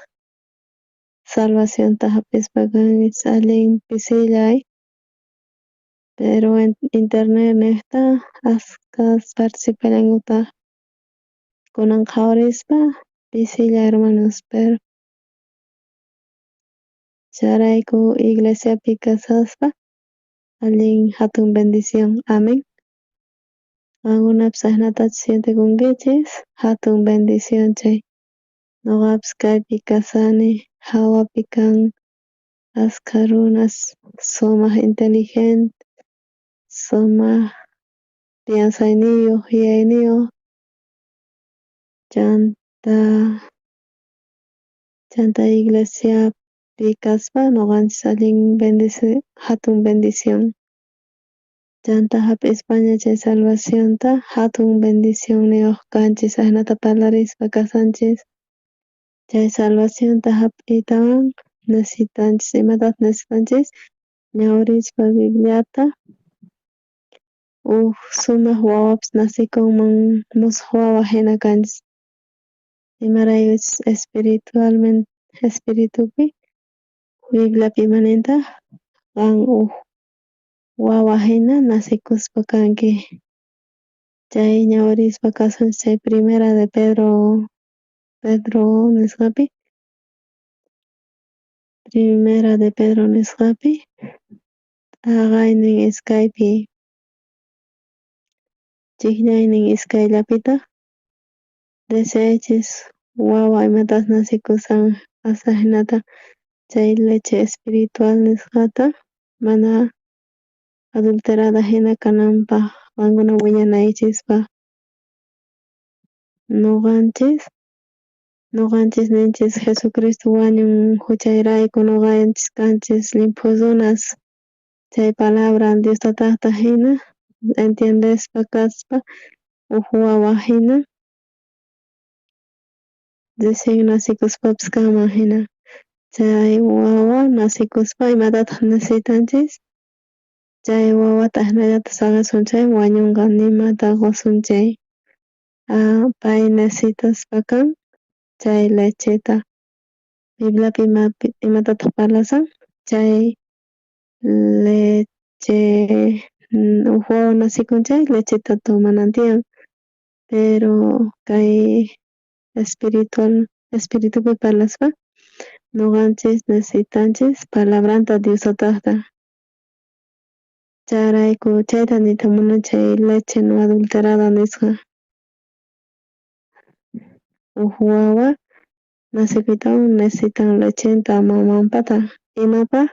salvacionta jap'ispa kankichis allin pisilla pero internet nejta askhas participallankutaq kunan qhawarispa pisilla hermanos pero chayrayku iglesiapi kashaspa allin jatun bendición. Amen. Qankunapis ajinatachu sientekunkichis jatun bendición chay. Noqapis kaypi kashani jawapi kan askha runas sumaq inteligente sumaq piensayniyuq yuyayniyuq chanta iglesiapi kaspa noqanchis allin jatun bendición chanta jap'ispaña chay salvacionta jatun bendicionniyuq kanchis ajinata parlarispa kashanchis chay salvacionta jap'iytawan necesitanchis imatataq necesitanchis ñawirispa Bibliata uj sumaq wawapis nacekunman mosoj wawa jina kanchis imaraykuchus espiritualmente espiritupi Bibliapi ima nintaj qan uj wawa jina nacekuspa kanki chay ñawirispa kasunchis chay primera de Pedro nisqapi primera de Pedro nisqapi t'aqaynin iskaypi chijllaynin iskayllapitaj deseaychis wawa imatas nacekushan ajinata chay leche espiritual nisqata mana adulterada jina kananpaj qankuna wiñanaykichispaj. Noqanchis ninchis Jesucristo wañun juchayrayku noqanchis kanchis llimphu runas chay palabra Dios tatajta jina entiendespa kaspa uj wawa jina. Recién nacekuspapis kanman jina. Chay wawa nacekuspa imatataj necesitanchis? Chay wawata jinallata saqesun chay wañunqa, nimata qosun chay pay necesitaspa kan chay lecheta. Bibliapi imatataj parlashan chay leche uj wawa nacekun chay lecheta tomanan tiyan pero kay espiritual espiritupi parlaspa noqanchis necesitanchis palabranta Dios tatajta chayrayku chayta niyta munan chay leche no adulterada nisqa uj wawa nacekuytawan necesitan lechenta mamanpata imapaj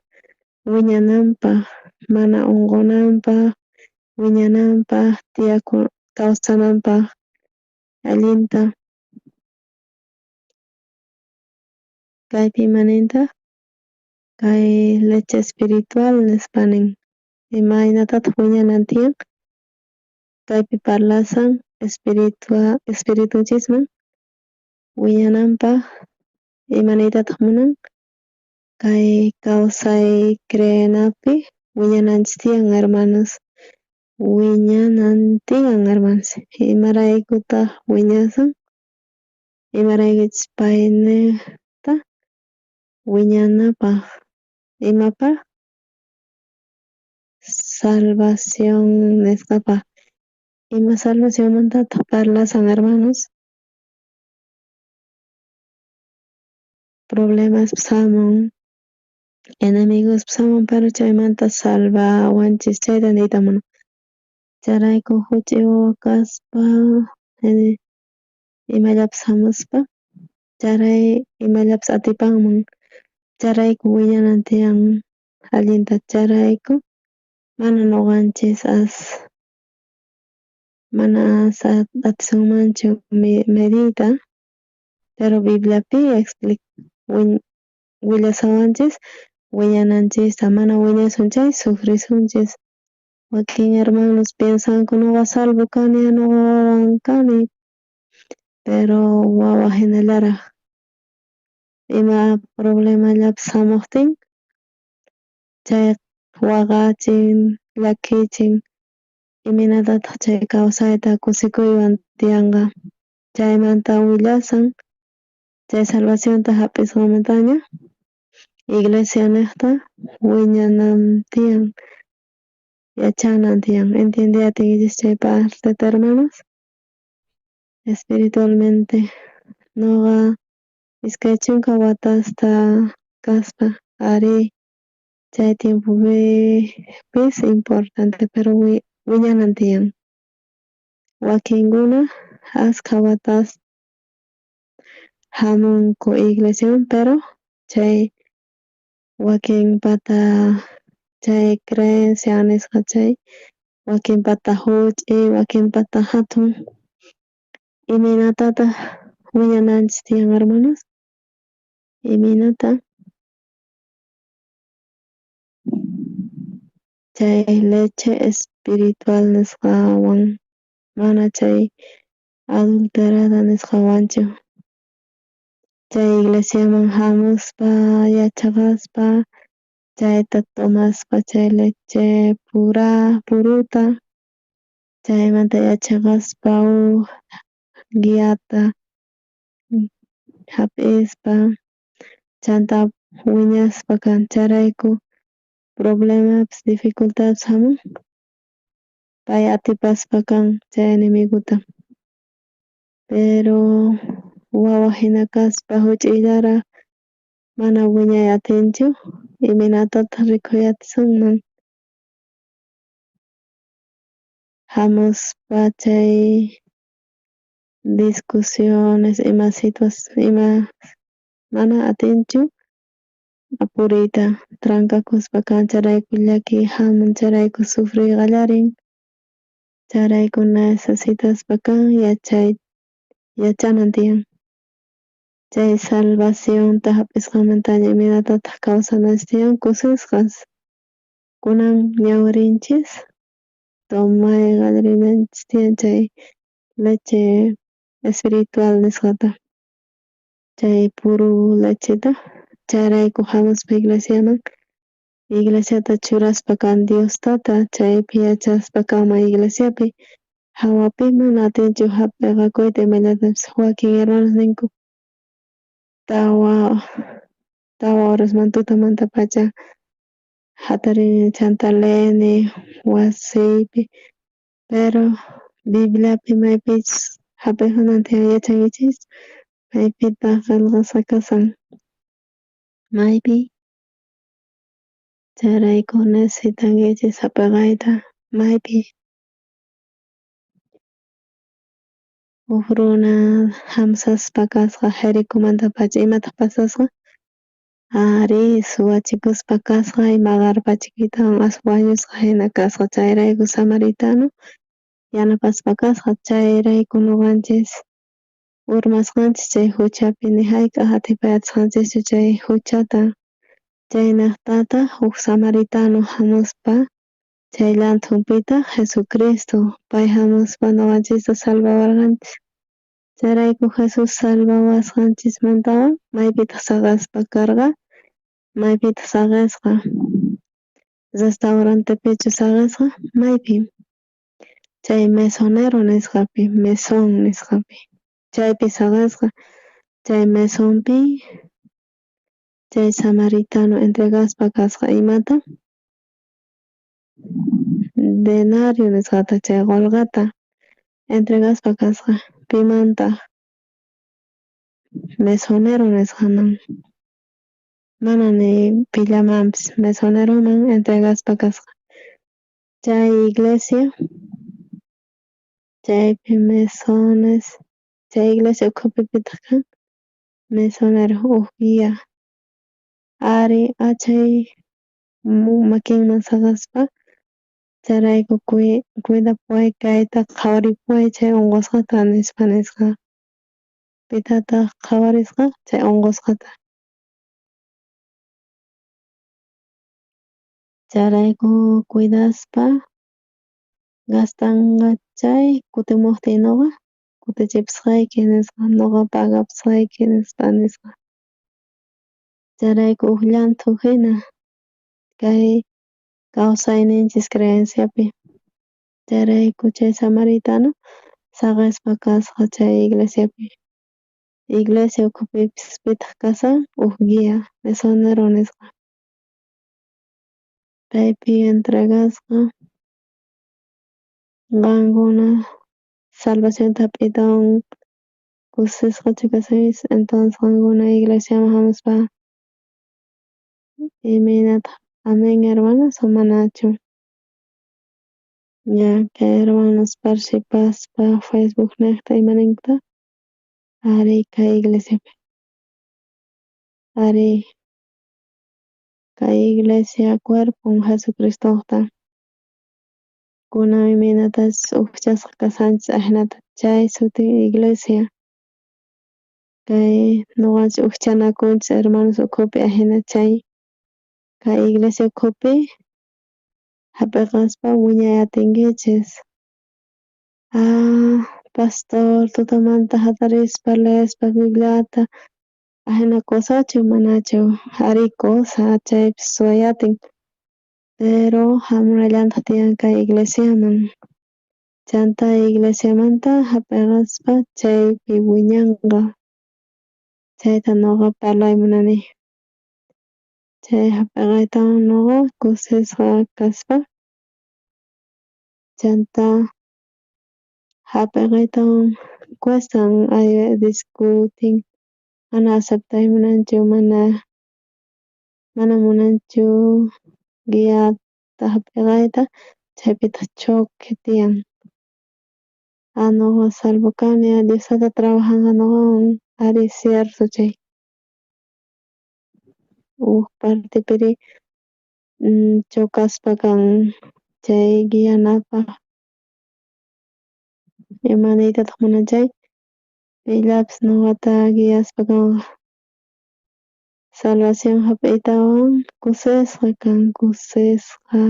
wiñanampaj mana onqonampaj wiñanampaj tiyakun kawsanampaj allinta. Kaypi ima nintaj kay leche espiritual nispa nin imaynatataj wiñanan tiyan kaypi parlashan espiritua espiritunchisman wiñanampaj ima niytataj munan kay kawsay creenapi wiñananchis tiyan hermanos wiñanan tiyan hermanos imaraykutaj wiñasun imaraykuchus paynejta wiñanapaj imapaj salvación nisqapaj ima salvacionmantataj parlashan hermanos problemaspis jamun enemiguspis jamun pero chaymanta salvawanchis chayta niyta munan chayrayku juch'uy wawa kaspa imallapis jamuspa charay imallapis atipanman chayrayku wiñanan tiyan allinta chayrayku mana noqanchis as mana as atisunmanchu mediyta pero Bibliapi willashawanchis wiñananchista mana wiñasun chay sufrisunchis wakin hermanos piensanku noqa salvo kani noqa wawan kani pero wawa jinallaraj ima problemallapis jamojtin chay waqachin llakichin imaynatataj chay kawsayta kusikuywan tiyanqa chaymanta willashan chay salvacionta jap'isqanmantaña iglesia nejta wiñanan tiyan yachanan tiyan entiendey atinkichis chay parteta hermanos espiritualmente noqa 20 watasta kaspa arí chay tiempopipis importante pero wiñanan tiyan wakinkuna askha watas jamunku iglesiaman pero chay wakinpata chay creencia nisqa chay wakinpata juch'iy wakinpata jatun imaynatataj wiñananchis tiyan hermanos imaynata chay leche espiritual nisqawan mana chay adulterada nisqawanchu chay iglesiaman jamuspa yachaqaspa chayta tomaspa chay leche pura puruta chaymanta yachaqaspa uj guiata jap'ispa chanta wiñaspa kan chayrayku problemapis dificultadpis jamun pay atipaspa kan chay enemigota pero wawa jina kaspa juch'iyllaraj mana wiñay atinchu imaynatataj rikuy atisunman jamuspa chay discusiones ima ima mana atinchu puriyta trancakuspa kan chayrayku llakiy jamun chayrayku sufriy qallarin chayrayku necesitaspa kan yachay yachanan tiyan chay salvacionta jap'isqanmantaña imaynatataj kawsananchis tiyan kusisqas kunan ñawirinchis tomay qallarinanchis tiyan chay leche espiritual nisqata. Chay puru lecheta chayrayku jamuspa iglesiaman iglesiata churaspa kan Dios tata chaypi yachaspa kama iglesiapi jawapi mana atinchu jap'iqakuyta imallatapis wakin hermanos ninku tawa horasmanta tutamantapacha jatarini chanta leeni wasiypi pero Bibliapi maypichus jap'iqanan tiyan yachankichis maypitaj qhelqasqa kashan maypi chayrayku necesitankichis jap'iqayta maypi uj runa jamsaspa kasqa Jericomantapacha imataj pasasqa ari suwachikuspa kasqa maqarpachikuytawan as wañusqa jina kasqa chayrayku samaritano yanapaspa kasqa chayrayku noqanchis urmasqanchis chay juchapi ni jayk'aj atipay atisqanchischu chay juchata chaynejtataj uj samaritano jamuspa chay llanthunpitaj Jesucristo pay jamuspa noqanchista salvawarqanchis chayrayku Jesus salvawasqanchismantawan maypitaj saqespa karqa maypitaj saqesqa restaurantepichu saqesqa maypi chay mesonero nisqapi mesón nisqapi chaypi saqesqa chay mesonpi chay samaritano entregaspa kasqa imata denario nisqata chay qolqeta entregaspa kasqa pimantaj mesonero nisqaman mana ni pillamanpis mesoneroman entregaspa kasqa chay iglesia chaypi mesones chay iglesia ukhupi pitaj kan mesonero uj guía ari achay makinman saqespa chayrayku cuidapuway kayta qhawaripuway chay onqosqata nispa nisqa pitataj qhawarisqa chay onqosqata chayrayku cuidaspa gastanqa chay kutimojtiy noqa kutichipusqayki nisqa noqa pagapusqayki nispa nisqa chayrayku uj llanthu jina kay kawsayninchis creenciapi chayrayku chay samaritano saqespa kasqa chay iglesiapi iglesia ukhupipis pitaj kashan uj guía mesonero nisqa paypi entregasqa qankuna salvacionta jap'iytawan kusisqachu kashankichis entonces qankuna iglesiaman jamuspa imaynataj amén hermanos o manachu ña kay hermanos participaspa Facebook nejta imaninkutaj ari kay iglesiapi ari kay iglesia cuerpon Jesucristojta kunan imaynatachus ujchasqa kashanchis ajinata chay sutin iglesia kay noqanchis ujchanakunchis hermanos ukhupi ajina chay kay iglesia ukhupi jap'iqaspa wiñay atinkichis ah pastor tutamanta jatarispa leespa Bibliata ajina cosachu manachu ari cosa chaypis ruway atin pero jamunallantaj tiyan kay iglesiaman chanta iglesiamanta jap'iqaspa chaypi wiñanqa chayta noqa parlay munani chay jap'iqaytawan noqa kusisqa kaspa chanta jap'iqaytawan cuestan discutin mana aceptay munanchu mana munanchu guiata jap'iqayta chaypitaj choque tiyan ah noqa salvo kani Dios tata trabajanqa noqawan ari cierto chay uj partepiri chocaspa kan chay guianapaj ima niytataj munan chay pillapis noqata guiaspa kanqa salvación jap'iytawan kusisqa kan kusisqa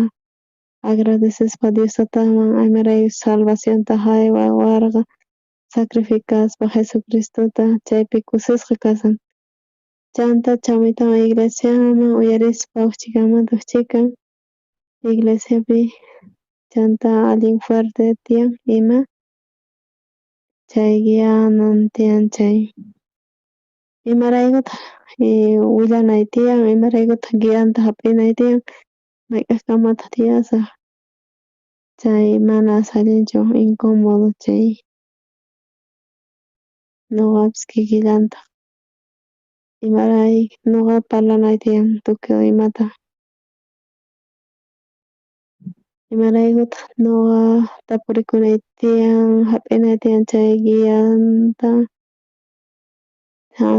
agradecespa Dios tataman imaraykuchus salvacionta jaywawarqa. Sacrificaspa Jesucristota chaypi kusisqa kasan. Chanta chamuytawan iglesiaman uyarispa ujchikanmanta ujchikan iglesiapi chanta allin fuerte tiyan ima chay guianan tiyan chay. Imaraykutaj willanay tiyan imaraykutaj guianta japinay tiyan mayk'ajkamataj tiyasaj chay mana allinchu incomodo chay noqapis kikillantaj imarayku noqa parlanay tiyan tukuy imata. Imaraykutaj noqa tapurikunay tiyan jap'inay tiyan chay guianta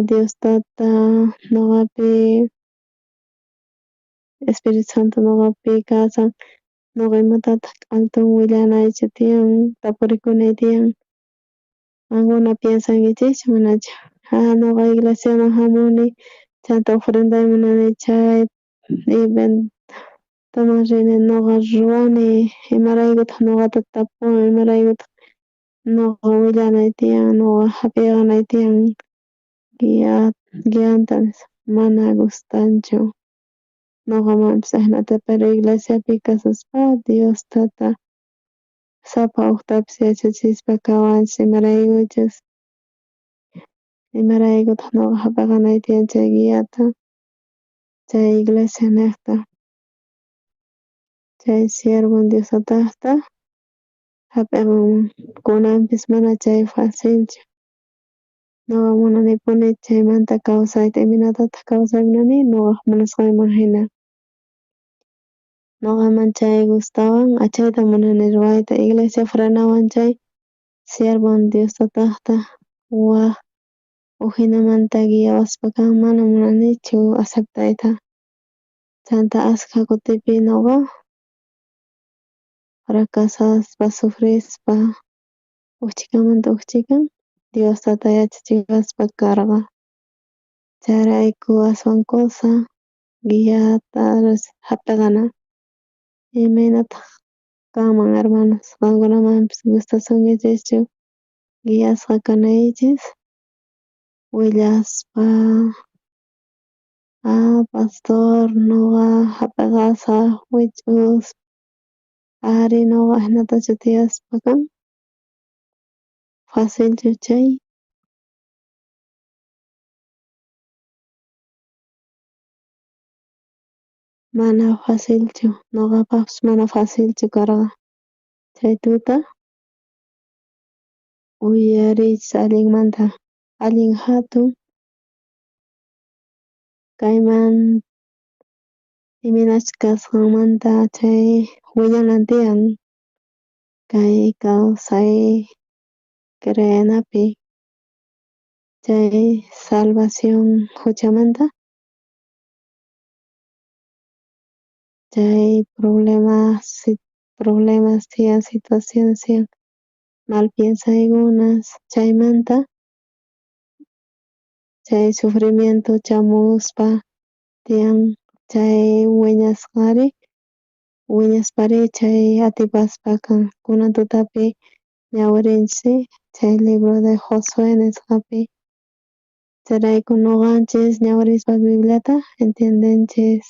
Dios tata noqapi Espiritu Santo noqapi kashan noqa imatataj q'altun willanaychu tiyan tapurikunay tiyan qankuna piensankichikchu manachu noqa iglesiaman jamuni chanta ofrenday munani chay eventoman rini noqa ruwani imaraykutaj noqata tapuwan imaraykutaj noqa willanay tiyan noqa jap'iqanay tiyan guianta nispa mana gustanchu noqamanpis ajinata pero iglesiapi kashaspa Dios tata sapa ujtapis yachachispa kawanchis imaraykuchus imaraykutaj noqa jap'eqanay tiyan chay guiata chay iglesia nejta chay siervon Dios tatajta jap'iqanman kunanpis mana chay facilchu noqa munanipuni chaymanta kawsayta imaynatataj kawsay munani noqaj munasqayman jina noqaman chay gustawan chayta munani ruwayta iglesia frenawan chay siervon Dios tatajta waj ujinamanta guiawaspaqa mana munanichu aceptayta chanta ashkha kutipi noqa fracasaspa sufrispa uj chhikamanta uj chhikan Dios tata yachachiwaspa karqa chayrayku aswan kusa guiata jap'eqana. Imaynataj kanman hermanos qankunamanpis gustasunkichikchu guiasqa kanaykichis willaspa pastor noqa jap'eqasaj wich'uspa ari noqa ajinatachu tiyaspa kan facilchu chay. Mana facilchu noqapajpis mana facilchu karqa chay tuta uyariychis allinmanta allin jatun kayman imaynachus kasqanmanta chay willanan tiyan kay kawsay creenapi chay salvación juchamanta chay problemas tiyan situaciones tiyan mal piensaykunas chaymanta chay sufrimiento chamuspa tiyan chay wiñasqari wiñaspari chay atipaspa kan kunan tutapi ñawirinchis chay libro de Josué nisqapi chayrayku noqanchis ñawirispa Bibliata entiendenchis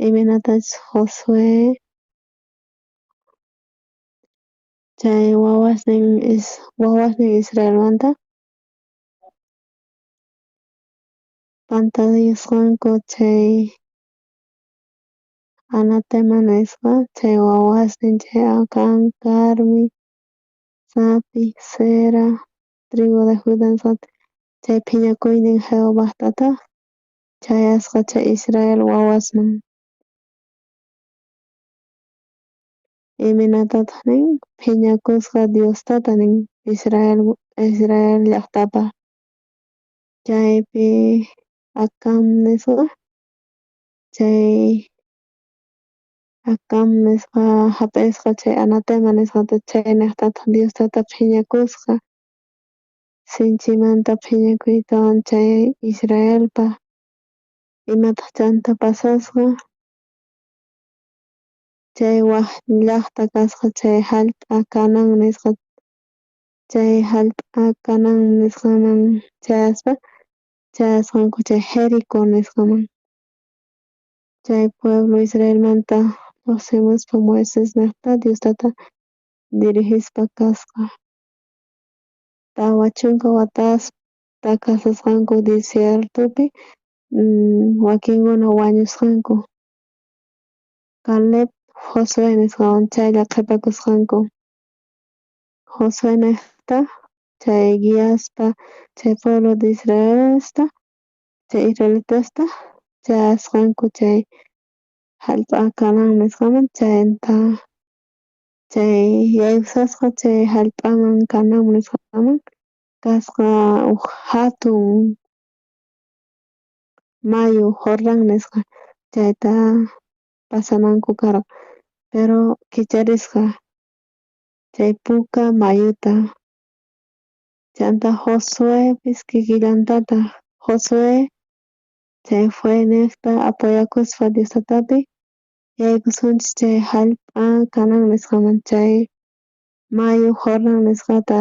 imaynatachus Josué chay wawasnin Israelmanta pantayasqanku chay anatema nisqa chay wawasnin chay Acan, Carmi, Sapi, Zera, tribu de Juda nisqata chay phiñakuynin Jehovajtataj chayasqa chay Israel wawasman. Imaynatataj nin phiñakusqa Dios tata nin Israel llajtapaj chaypi Acam nisqa chay Acam nisqa jap'isqa chay anatema nisqata chaynejtataj Dios tata phiñakusqa sinchimanta phiñakuytawan chay Israelpaj imataj chanta pasasqa chay waj llajta kasqa chay jallp'a Canaan nisqa. Chay jallp'a Canaán nisqaman chayaspa, chayasqanku chay Jericó nisqaman. Chay pueblo Israelmanta llojsimuspa Moisesnejta Dios tata dirigispa kasqa. 40 watasta kashasqanku desiertopi, wakinkuna wañusqanku. Caleb, Josué nisqawan chaylla qhepakusqanku. Josuenejta chay guiaspa chay pueblo de Israelesta, chay israelitasta chayasqanku chay jallp'a Canaán nisqaman, chanta chay yaykushasqa chay jallp'aman Canaán nisqaman kasqa uj jatun mayu Jordán nisqa, chayta pasananku karqa, pero kicharisqa chay puka mayuta. Chanta Josuepis kikillantataj, Josué chay fenejta apoyakuspa Dios tatapi yaykusunchis chay jallp'a Canaán nisqaman, chay mayu Jordán nisqata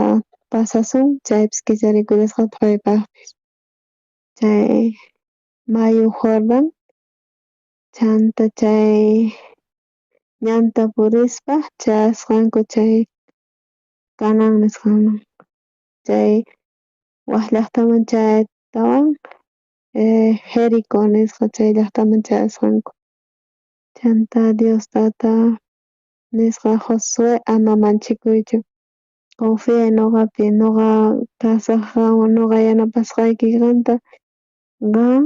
pasasun, chaypis kicharikullasqataj paypajpis chay mayu Jordán. Chanta chay ñanta purispa chayasqanku chay Canaán nisqaman. Chay waj llajtaman chayaytawan Jericó nisqa chay llajtaman chayasqanku. Chanta Dios tata nisqa Josué ama manchikuychu, confiay noqapi, noqa kasaj qanwan, noqa yanapasqayki qanta, qan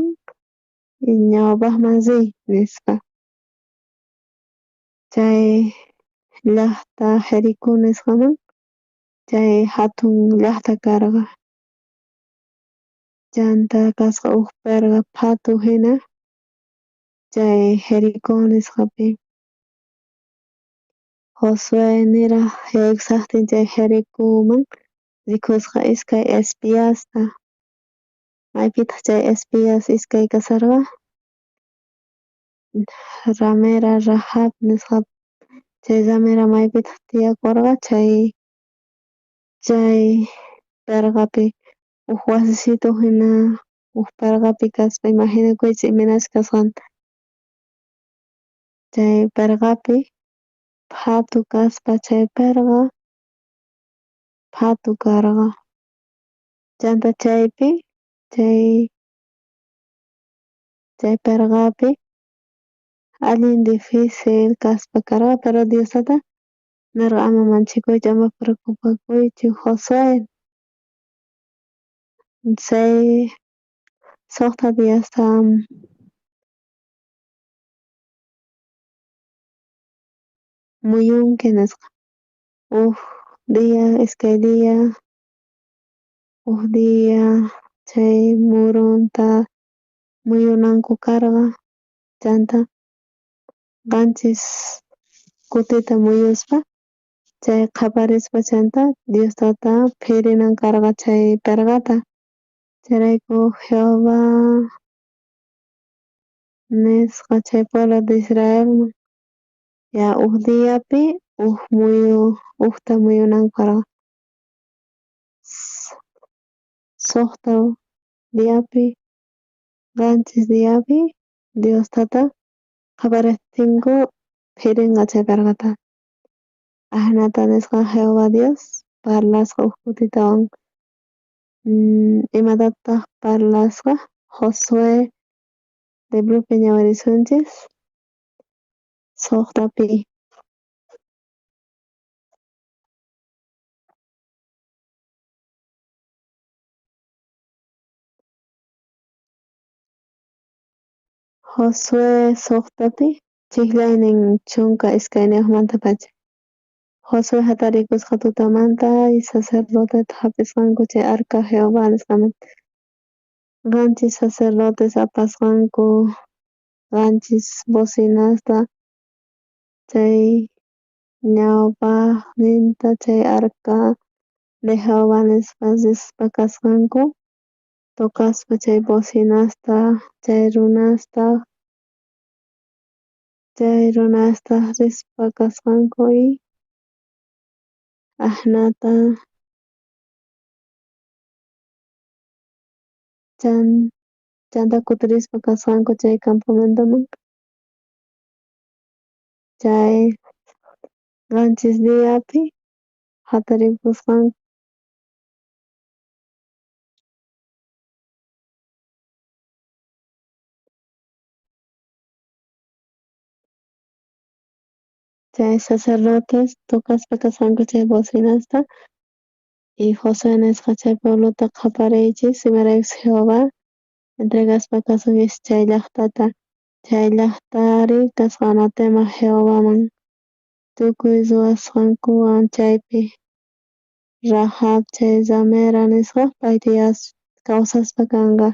ñawpajman riy nispa. Chay llajta Jericó nisqaman chay jatun llajta karqa. Chanta kasqa uj perqa phatu jina chay Jericó nisqapi. Josué niraj yaykushajtin chay Jericoman rikusqa iskay espiasta. Maypitaj chay espías iskay kasharqa? Ramera Rahab nisqa. Chay ramera maypitaj tiyakorqa? Chay perqapi uj wasisitu jina uj perqapi kaspa, imaginakuychis imaynachus kasqanta. Chay perqapi phatu kaspa, chay perqa phatu karqa. Chanta chaypi chay perqapi allin difícil kaspa karqa, pero Dios tata nerqa ama manchikuychu, ama preocupakuychu Josué. 6 diasta muyunki nisqa, uj día, iskay día, uj día chay muronta muyunanku karqa. Chanta 7 kutita muyuspa chay qhaparispa, chanta Dios tata phirinan karqa chay perqata. Chayrayku Jehová nisqa chay pueblo de Israelman ya uj diapi uj muyu ujta muyunanku karqa. 6 diapi, 7 diapi Dios tata qhaparejtinku phirenqa chay perqata. Ajinata nisqa Jehová Dios parlasqa uj kutitawan. Imatataj parlasqa? Josué libropi ñawirisunchis 6pi. Josué 6pi chijllaynin 12mantapacha. Josué jatarikusqa tutamanta y sacerdoteta jap'isqanku chay arca Jehová nisqamanta. 7 sacerdotes apasqanku 7 bocinasta chay ñawpajninta chay arca de Jehová nispa rispa kasqanku, tocaspa chay bocinasta, chay runastaj rispa kasqanku y ajinata. Chanta kutirispa kasqanku chay campamentoman. Chay 7 diapi jataripusqanku. Chay sacerdotes tocaspa kasqanku chay bocinasta y Josué nisqa chay pueblota qhapariychis, imaraykuchus Jehová entregaspa kasunkichis chay llajtata. Chay llajtari kasqa anatema Jehovaman tukuy ruwasqankuwan chaypi Rahab chay ramera nisqa pay kawsaspa kanqa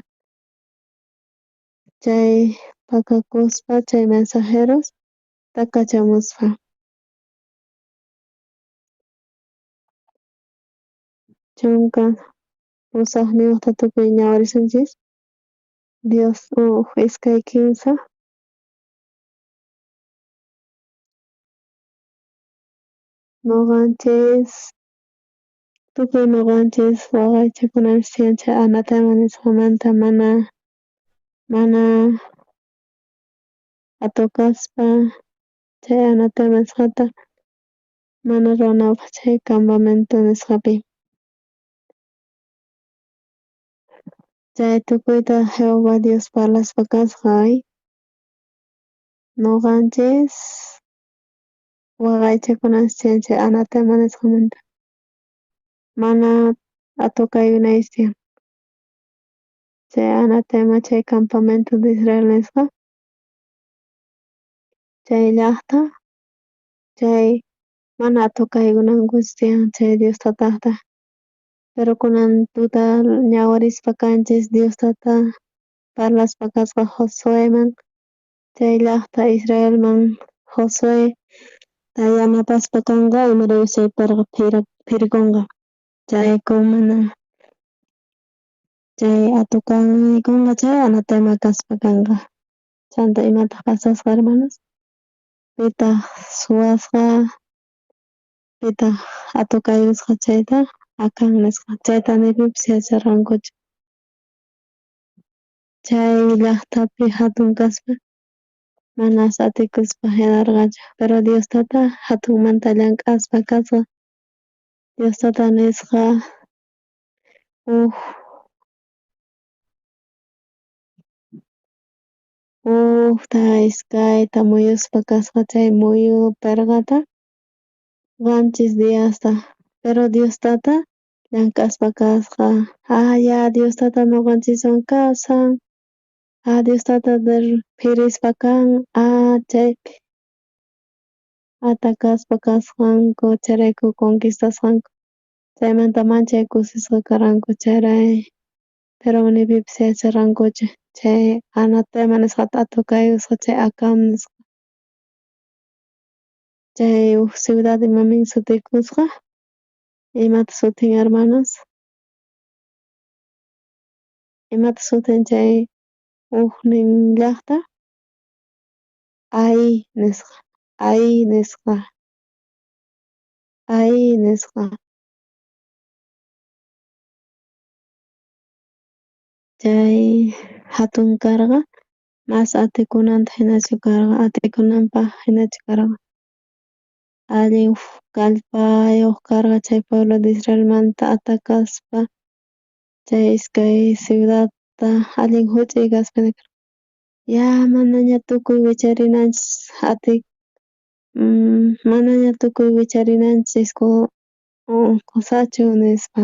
chay pakakuspa chay mensajeros kachamuspa. 18ta tukuy ñawirisunchis. Dios 1 2 3. Noqanchis tukuy noqanchis waqaychakunanchis tiyan chay anatema nisqamanta mana atokaspa chay anatema nisqata mana ruwanapaj chay campamento nisqapi. Chay tukuyta Jehová Dios parlaspa kasqa. Noqanchis waqaychakunanchis tiyan chay anatema nisqamanta mana atokaykunaychis tiyan chay anatema chay campamento de Israel nisqa chay llajta chay mana atokaykunankuchu tiyan chay Dios tatajta. Pero kunan tuta ñawirispa kanchis Dios tata parlaspa kasqa Josueman chay llajta Israelman Josué yanapaspa kanqa imaraykuchus chay perqa phirikonqa chayrayku mana chay atokaykunqa chay anatema kaspa kanqa. Chanta imataj pasasqa hermanos? Pitaj suwasqa, pitaj atokaykusqa chayta Acán nisqa chayta ni pipis yacharqankuchu. Chay llajtapi jatun kaspa manas atikuspa jinarqachu, pero Dios tata jatunmanta llank'aspa kasqa. Dios tata nisqa ujta iskayta muyuspa kasqa chay muyu perqata 7 diasta, pero Dios tata llank'aspa kasqa. Ya Dios tata noqanchiswan kashan, Dios tata phirispa kan, chaypi atacaspa kasqanku, chayrayku conquistasqanku, chaymanta manchay kusisqa karqanku chayray, pero ni pipis yacharqankuchu chay anatema nisqata atokaykusqa chay Acán nisqa. Chay uj ciudad imamin sutikusqa, imata sutin hermanos? Imata sutin chay ujnin llajta? Ai nisqa, Ai nisqa, Ai nisqa. Chay jatun karqa, mas atikunanta jinachu karqa, atikunanpaj jinachu karqa. Allin kallpayoj karqa chay pueblo de Israelmanta atacaspa chay iskay ciudadta allin juch'uy kaspa. Ya manaña tukuy wicharinanchis manaña tukuy wicharinanchis qosachu nispa.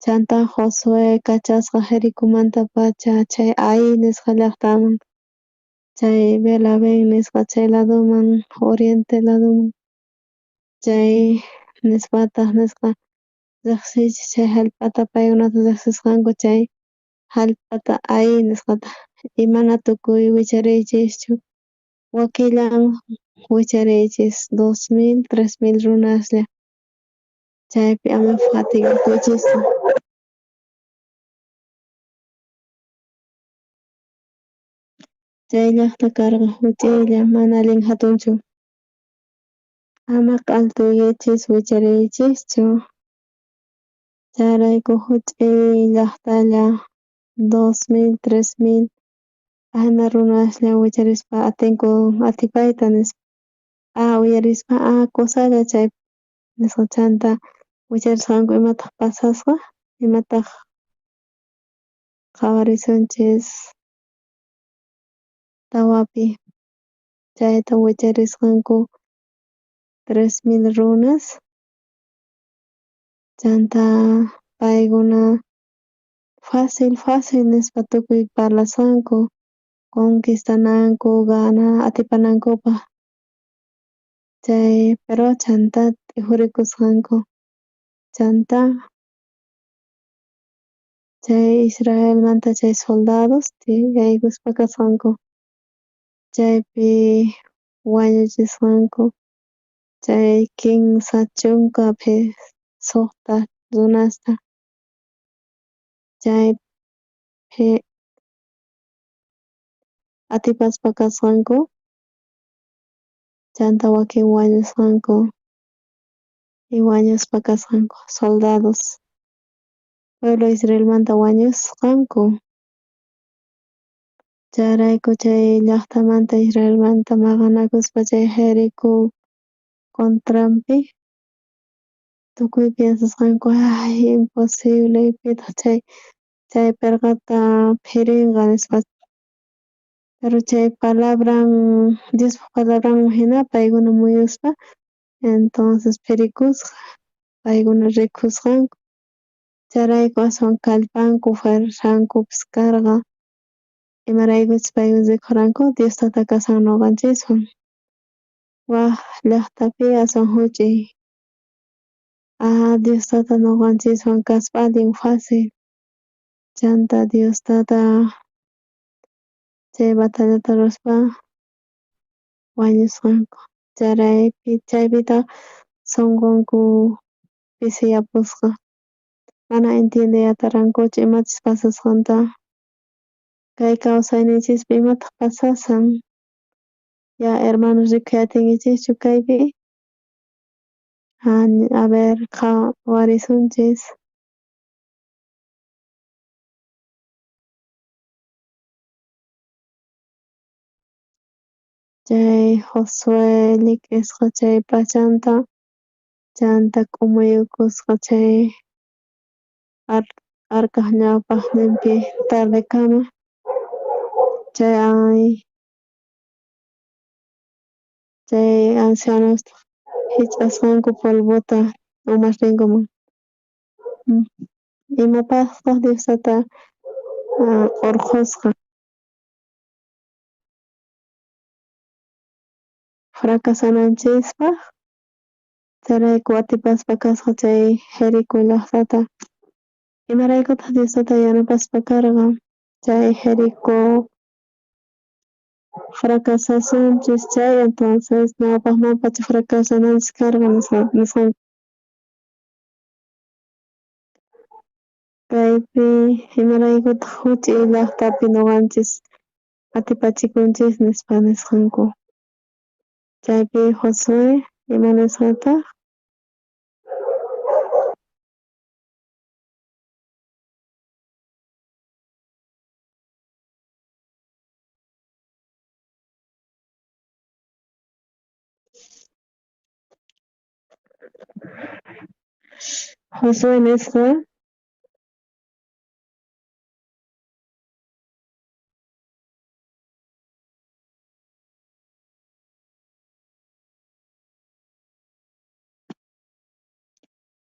Chanta Josué kachasqa Jericomantapacha chay Ai nisqa llajtaman, chay Belaben nisqa chay ladoman, oriente ladoman, chay nispataj nisqa rejsiychis chay jallp'ata, paykunata rejsisqanku chay jallp'ata Ai nisqata, y mana tukuy wichariychischu, wakillan wichariychis 2000, 3000 runaslla, chaypi ama fatigakuychischu. Chay llajta karqa juch'uylla, mana allin jatunchu. Ama q'altuykichis wichariychischu. Chayrayku juch'uy llajtalla 2000, 3000 ajina runaslla wicharispa atinku atipayta nispa. Uyarispa kusalla chay nisqa chanta wicharisqanku imataq pasasqa, imataq qhawarisunchis tawapi chayta wicharisqanku 3000 runas chanta paykuna fácil fácil nispa tukuy parlasqanku conquistananku gana atipanankupaj chay pero chanta t'ijurikusqanku chanta chay Israelmanta chay soldados tiyaykuspa kasqanku chaypi wañuchisqanku chay 36 runasta chaypi atipaspa kasqanku chanta wakin wañusqanku y wañuspa kasqanku soldados pueblo Israelmanta wañusqanku chayrayku chay llaqtamanta Israelmanta maqanakuspa chay Jericó contranpi tukuy piensasqanku ay imposible pitaq chay perqata phirinqa nispa pero chay palabran Diospa palabranman hina paykuna muyuspa entonces phirikusqa paykuna rikusqanku chayrayku aswan kallpanku fuerzankupis karqa imaraykuchus paykuna rikuranku Dios tata kashan ñuqanchiswan waj llaqtapi aswan juch'iy Dios tata ñuqanchiswan kaspa allin fácil chanta Dios tata chay batallata ruwaspa wañusqanku chaypitaq sunqunku pisiyapusqa mana entiendey atirankuchu imachus pasasqanta kay kawsayninchispi imataq pasashan ya hermanos rikuy atinkichischu kaypi a ver qhawarisunchis. Chay Josué llik'isqa chay p'achanta chanta k'umuyukusqa chay arcaj ñawpajninpi tardekama chay ancianostaj jich'asqanku polvota umasninkuman. Imapajtaj Dios tata orqhosqa fracasananchispaj chayrayku atipaspa kasqa chay Jericó llaqtata. Imaraykutaj Dios tata yanapaspa karqa chay Jericó fracasasunchis chay entonces ñawpajmanpacha fracasananchis karqa nisqanku. Kaypi imaraykutaq juch'iy llaqtapi ñuqanchis atipachikunchis nispa nisqanku. Chaypi Josué ima nisqataq? Josué nisqa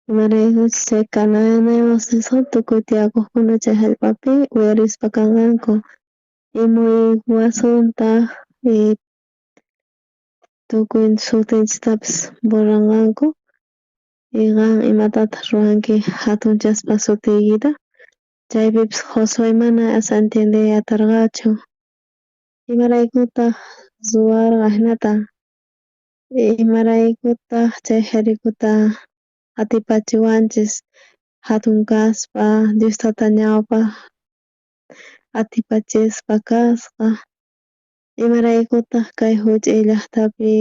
imaraykuchus chay cananeos nisqa tukuy tiyakojkuna chay jallp'api uyarispa kanqanku imuykuwasuntaj tukuy sutinchistapis borranqanku y qan imatataj ruwanki jatunchaspa sutiykita chaypipis Josué mana entiendey atarqachu imaraykutaj ruwarqa jinata imaraykutaj chay Jericota atipachiwanchis jatun kaspa Dios tata ñawpaj atipachispa kasqa imaraykutaj kay juch'iy llaqtapi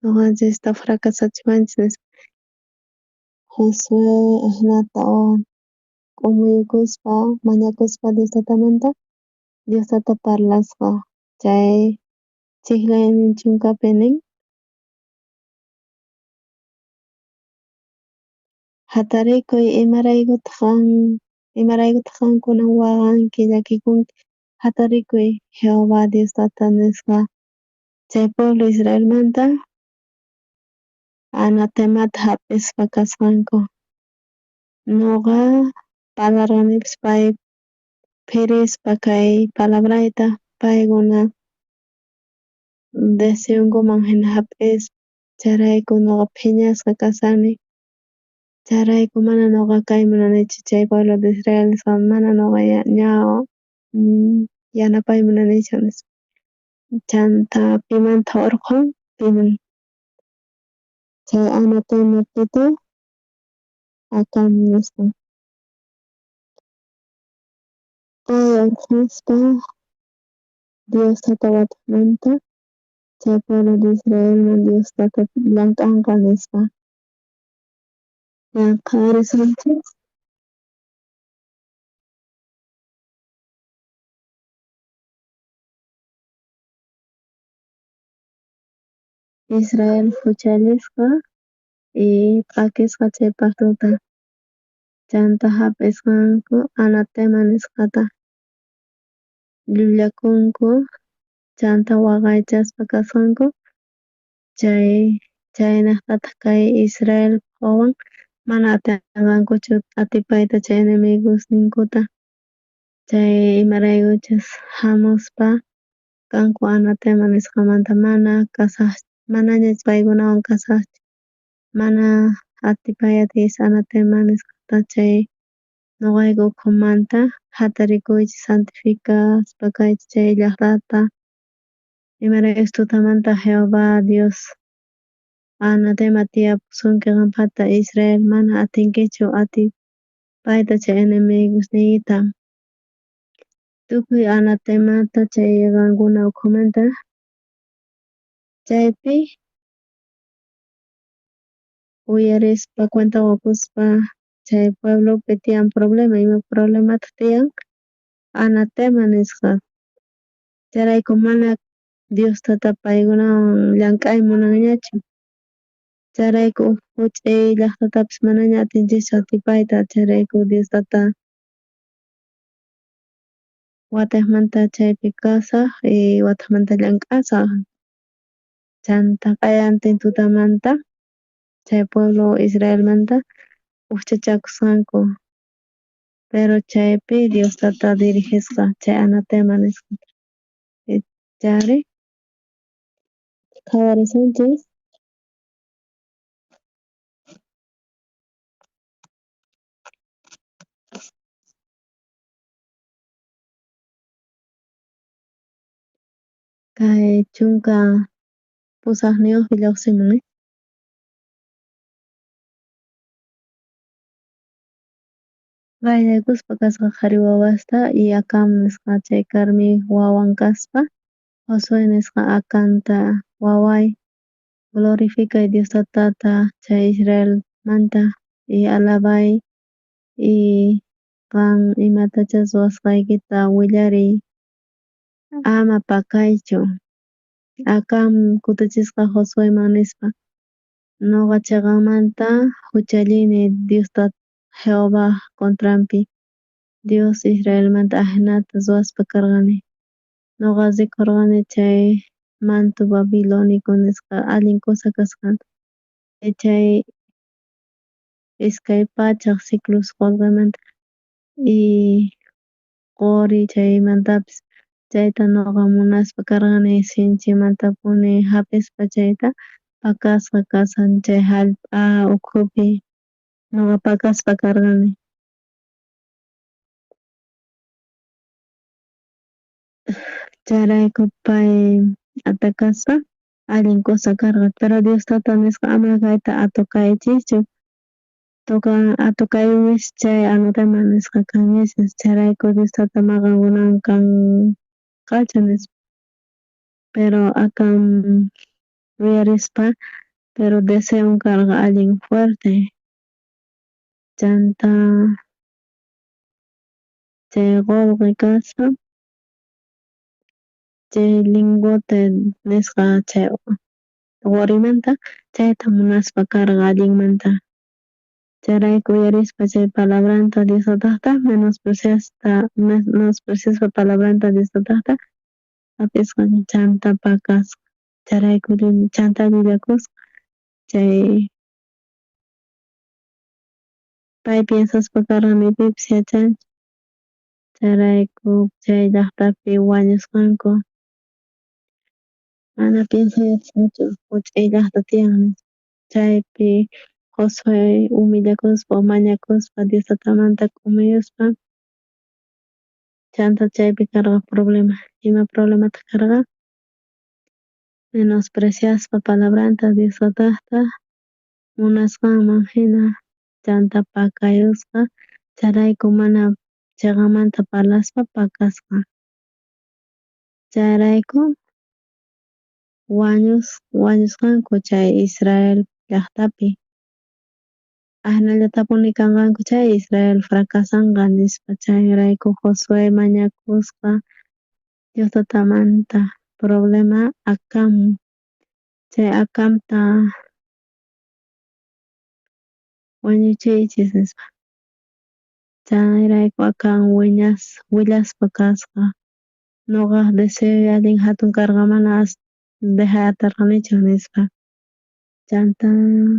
ñuqanchista fracasachiwanchis nispa. Josué ajinata K'umuykuspa mañakuspa Dios tatamanta, Dios tata parlasqa chay chijlaynin chunkapi nin. Jatarikuy, imaraykutaq qan, imaraykutaq qankuna waqanki llakikunki, jatarikuy Jehova Dios tata nisqa chay pueblo Israelmanta anatemata jap'isqa kasqanku. Noqa parlarqanipis pay phirispa kay palabrayta paykuna deseonkuman jina jap'ispa chayrayku noqa phiñasqa kashani. Chayrayku mana noqa kay munanichu chay pueblo de Israel nisqa mana noqa ña yanapay munanichu nispa. Chanta pimantaq urqhun piman chay anatemapita Acan nisqa. Pay urqhuspa Dios tata watejmanta chay pueblo de Israelman Dios tata llank'anqa nispa. Qhawarisunchis. Israel juchallisqa y p'akisqa chay pactota chanta jap'isqanku anatema nisqata llullakunku chanta waqaychaspa kasqanku chay chaynejtataj kay Israel wawan mana atenqankuchu atipayta chay enemigosninkuta chay imaraykuchus jamuspa kanku anatema nisqamanta mana kasaj manaña paykunawan kasajchu mana atipay atiychu anatema nisqata chay noqayku ukhumanta jatarikuychis santificaspa kaychis chay llajtata imaraykuchus tutamanta Jehova Dios anatema tiyapusunki qampata Israel mana atinkichu atipayta chay enemigosniykita tukuy anatemata chay qankuna ukhumanta chaypi uyarispa cuenta qokuspa chay pueblopi tiyan problema, ima problemataj tiyan anatema nisqa chayrayku mana Dios tata paykunawan llank'ay munanñachu chayrayku uj juch'iy llajtatapis manaña atinchischu atipayta chayrayku Dios tata watejmanta chaypi kasaj y watejmanta llank'asaj chanta q'ayantin tutamanta chay pueblo Israelmanta ujchachakusqanku pero chaypi Dios tata dirigisqa chay anatema nisqata chari qhawarisunchis. Kay 18niyojpi llojsimun. Qayllaykuspa kasqa qhari wawasta y Acam nisqa chay Carmi wawan kaspa Josué nisqa Acanta waway glorificay Dios tatata chay Israelmanta y alabay y qan imatachá ruwasqaykita willariy ama pakaychu. Acam kutichisqa Josueman nispa noqa cheqanmanta juchallini Diosta Jehová contranpi Dios Israelmanta ajinata ruwaspa karqani noqa rikorqani chay manto babilónico nisqa allin cosa kasqanta chay 200 siclos qolqemanta y qori chaymantapis chayta noqa munaspa karqani sinchimantapuni jap'ispa chayta pakasqa kashan chay jallp'a ukhupi noqa pakaspa karqani. Chayrayku pay atacaspa allin cosa karqa pero Dios tata nisqa ama kayta atokaychischu atokaywish chay anatema nisqa kankichis chayrayku Dios tata maqankunawan kanqachu nispa pero Acam uyarispa pero deseon karqa allin fuerte chanta. Chay qolqe kasqa chay lingote nisqa chay qorimanta chayta munaspa karqa allinmanta. Chayrayku uyarispa chay palabranta Dios tatajta menospreciaspa palabranta Dios tatajta jap'isqa chanta pakasqa chayrayku chanta llullakusqa chay pay piensaspa karqa ni pipis yachanchu chayrayku chay llajtapi wañusqanku mana piensay atisqachu juch'uy llajta tiyan chaypi Josué humillakuspa mañakuspa Dios tatamanta k'umuyuspa chanta chaypi karqa problema. Ima problemataj karqa? Menospreciaspa palabranta Dios tatajta munasqanman jina chanta pakayusqa chayrayku mana cheqamanta parlaspa pakasqa. Chayrayku wañusqanku chay Israel llajtapi. Ajinallatapuni kanqanku chay Israel fracasanqa nispa chayrayku Josué mañakusqa Dios tatamanta problema Acán chay Acanta wañuchiychis nispa. Chayrayku Acán willaspa kasqa noqaj deseo allin jatun karqa mana dejay atarqanichu nispa. Chanta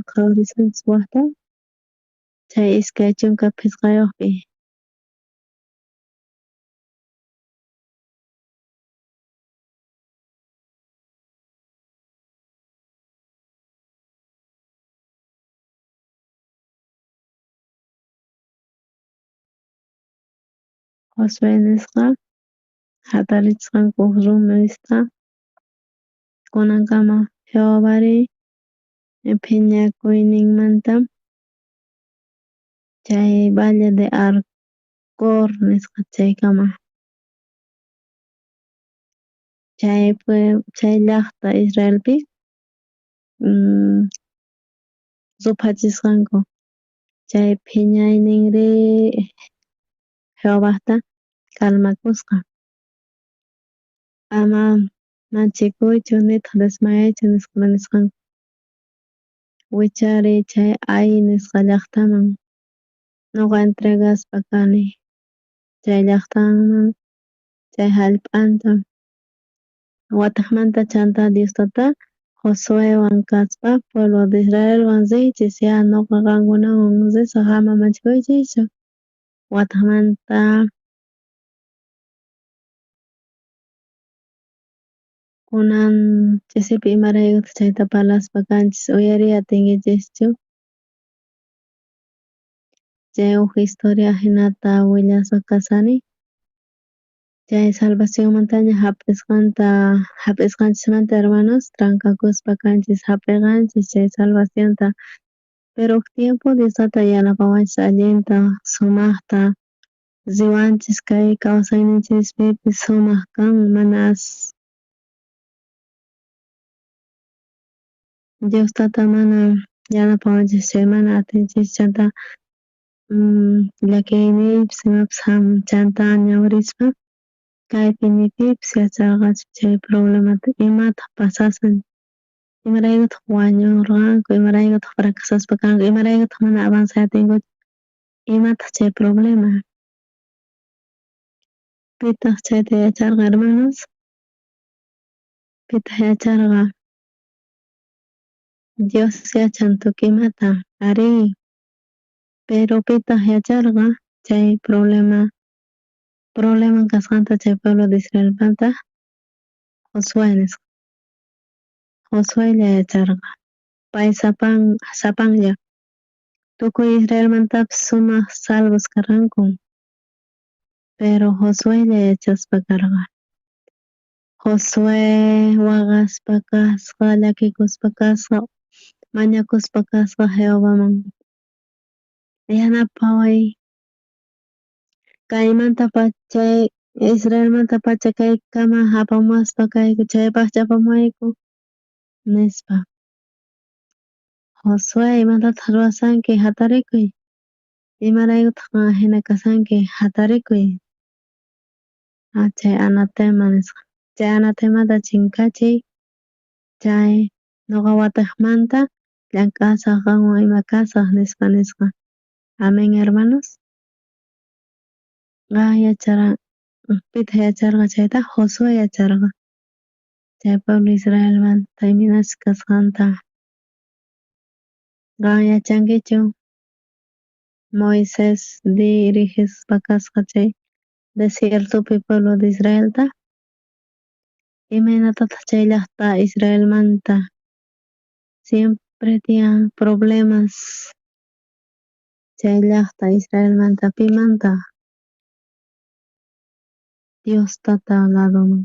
qhawarisunchis wajta chay 25pi. Josué nisqa jatarichisqanku uj rumista kunankama Jehovari phiñakuyninmanta chay Valle de Acor nisqa chaykama chay llajta Israelpi ruphachisqanku chay phiñayninri Jehovajta calmakusqa ama manchikuychu nitaj desmayaychu nisqa nisqanku wichariy chay Ai nisqa llajtaman noqa entregaspa kani chay llajtaman chay jallp'anta watejmanta chanta Dios tata Josuewan kaspa pueblo de Israelwan riychis ya noqa qankunawan risaj ama manchikuychischu watejmanta kunan ch'isipi imaraykutaj chayta parlaspa kanchis uyariy atinkichischu chay uj historia jinata willaspa kashani chay salvacionmantaña jap'isqanchismanta hermanos trancakuspa kanchis jap'eqanchis chay salvacionta pero uj tiempo Dios tata yanapawanchis allinta sumajta riwanchis kay kawsayninchispipis sumaj kan mana Dios tata mana yanapawanchis chay mana atinchis chanta llakiyniypis imapis jamun chanta ñawirispa kaypi ni pipis yacharqachu chay problemata imataj pasashan imaraykutaj wañurqanku imaraykutaj fracasaspa kanku imaraykutaj mana avanzay atinkuchu imataj chay problema pitaj chayta yacharqa hermanos pitaj yacharqa Dios yachan tukuy imata arí pero pitaj yacharqa chay problema kasqanta chay pueblo de Israelmanta Josué nisqa Josuella yacharqa pay sapanlla tukuy Israelmantapis sumaj salvos karqanku pero Josuella yachaspa karqa Josué waqaspa kasqa llakikuspa kasqa mañakuspa kasqa Jehovaman yanapaway kaymanta chay Israelmanta pacha kaykama apamuwaspa kayku chaypajcha apamuwayku nispa Josué imatataj ruwasanki jatarikuy imaraykutaj qan ajina kashanki jatarikuy. Chay anatema nisqa. Chay anatemata chinkachiy, chay noqa watejmanta llank'asaj qanwan ima kasaj nispa nisqa. Amén, hermanos. Qan yachara, pitaq yacharqa chayta? Josué yacharqa. Chay pueblo Israelmanta imaynachus kasqanta. Qan yachankichu Moisés dirigispa kasqa chay desiertopi pueblo de Israelta? Imaynatataq chay llaqta Israelmanta siempre tiyan problemas chay llaqta Israelmanta pimanta? Dios tata ladoman.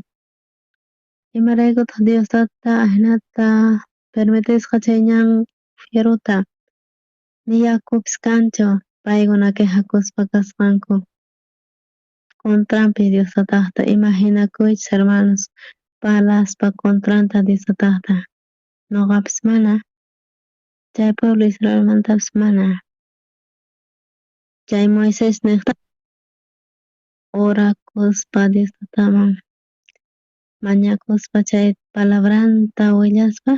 Imaraykutaq Dios tata ajinata permitisqa chay ñan fierota? Ni yakupis kanchu, paykuna quejakuspa kasqanku contranpi Dios tatajta. Imaginakuychis hermanos, parlaspa contranta Dios tatajta. Noqapis mana, chay pueblo Israelmantapis mana. Chay Moisés nejta orakuspa Dios tataman mañakuspa chay palabranta willaspa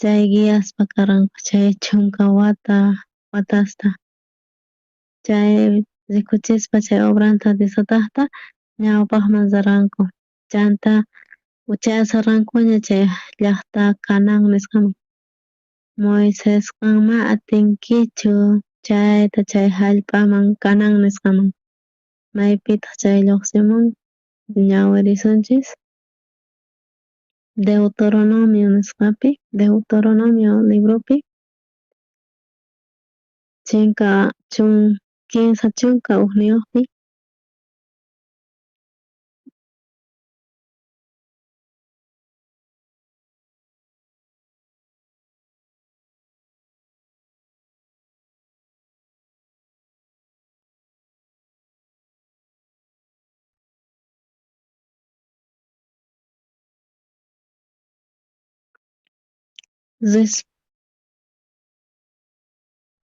chay guiaspa karqanku chay 10 wata watasta. Chay rikuchispa chay obranta Dios tatajta ñawpajman rarqanku. Chanta chayasarqankuña chay llaqta Canaán nisqaman. Moisésqa ma atinkichu chayta chay jallp'aman Canaán nisqaman. Maypitaq chay lluqsimun ñawirisunchis Deuteronomio nisqapi, Deuteronomio libropi 31-pi.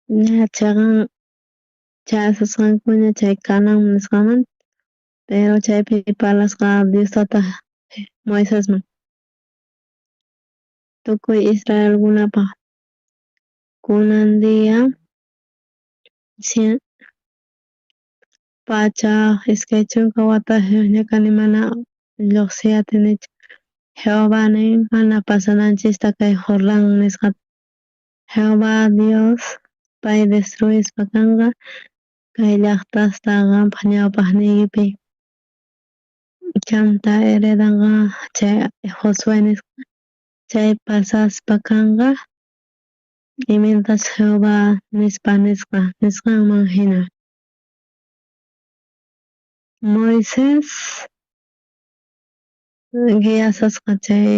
Ña chayasqankuña chay Canaán nisqaman, pero chaypi parlasqa Dios tata Moisesman. Tukuy Israelkunapaj kunan día 120 watayojña kani mana lluqsiy atinichu. Jehová nin mana pasananchista kay Jordán nisqata. Jehová Dios pay destruyispa kanqa kay llaqtasta qanpaj ñawpajniykipi. Chanta heredanqa chay Josué nisqa chay pasaspa kanqa imaynatachus Jehová nispa nisqa nisqanman jina. Moisés guiasasqa chay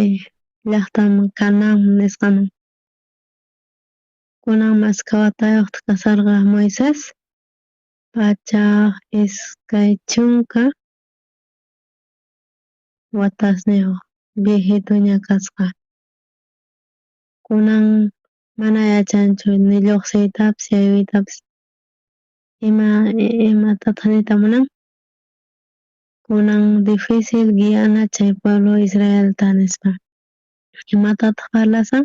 llaqtaman Canaán nisqaman. Kunan mashkha watayojtaj kasarqa Moisés? 120 watasniyoj viejituña kasqa. Kunan mana yachanchu ni lluqsiytapis yaykuytapis. Imatataq niyta munan? Kunan difícil guiana chay pueblo Israelta nispa. Imatataq parlasan?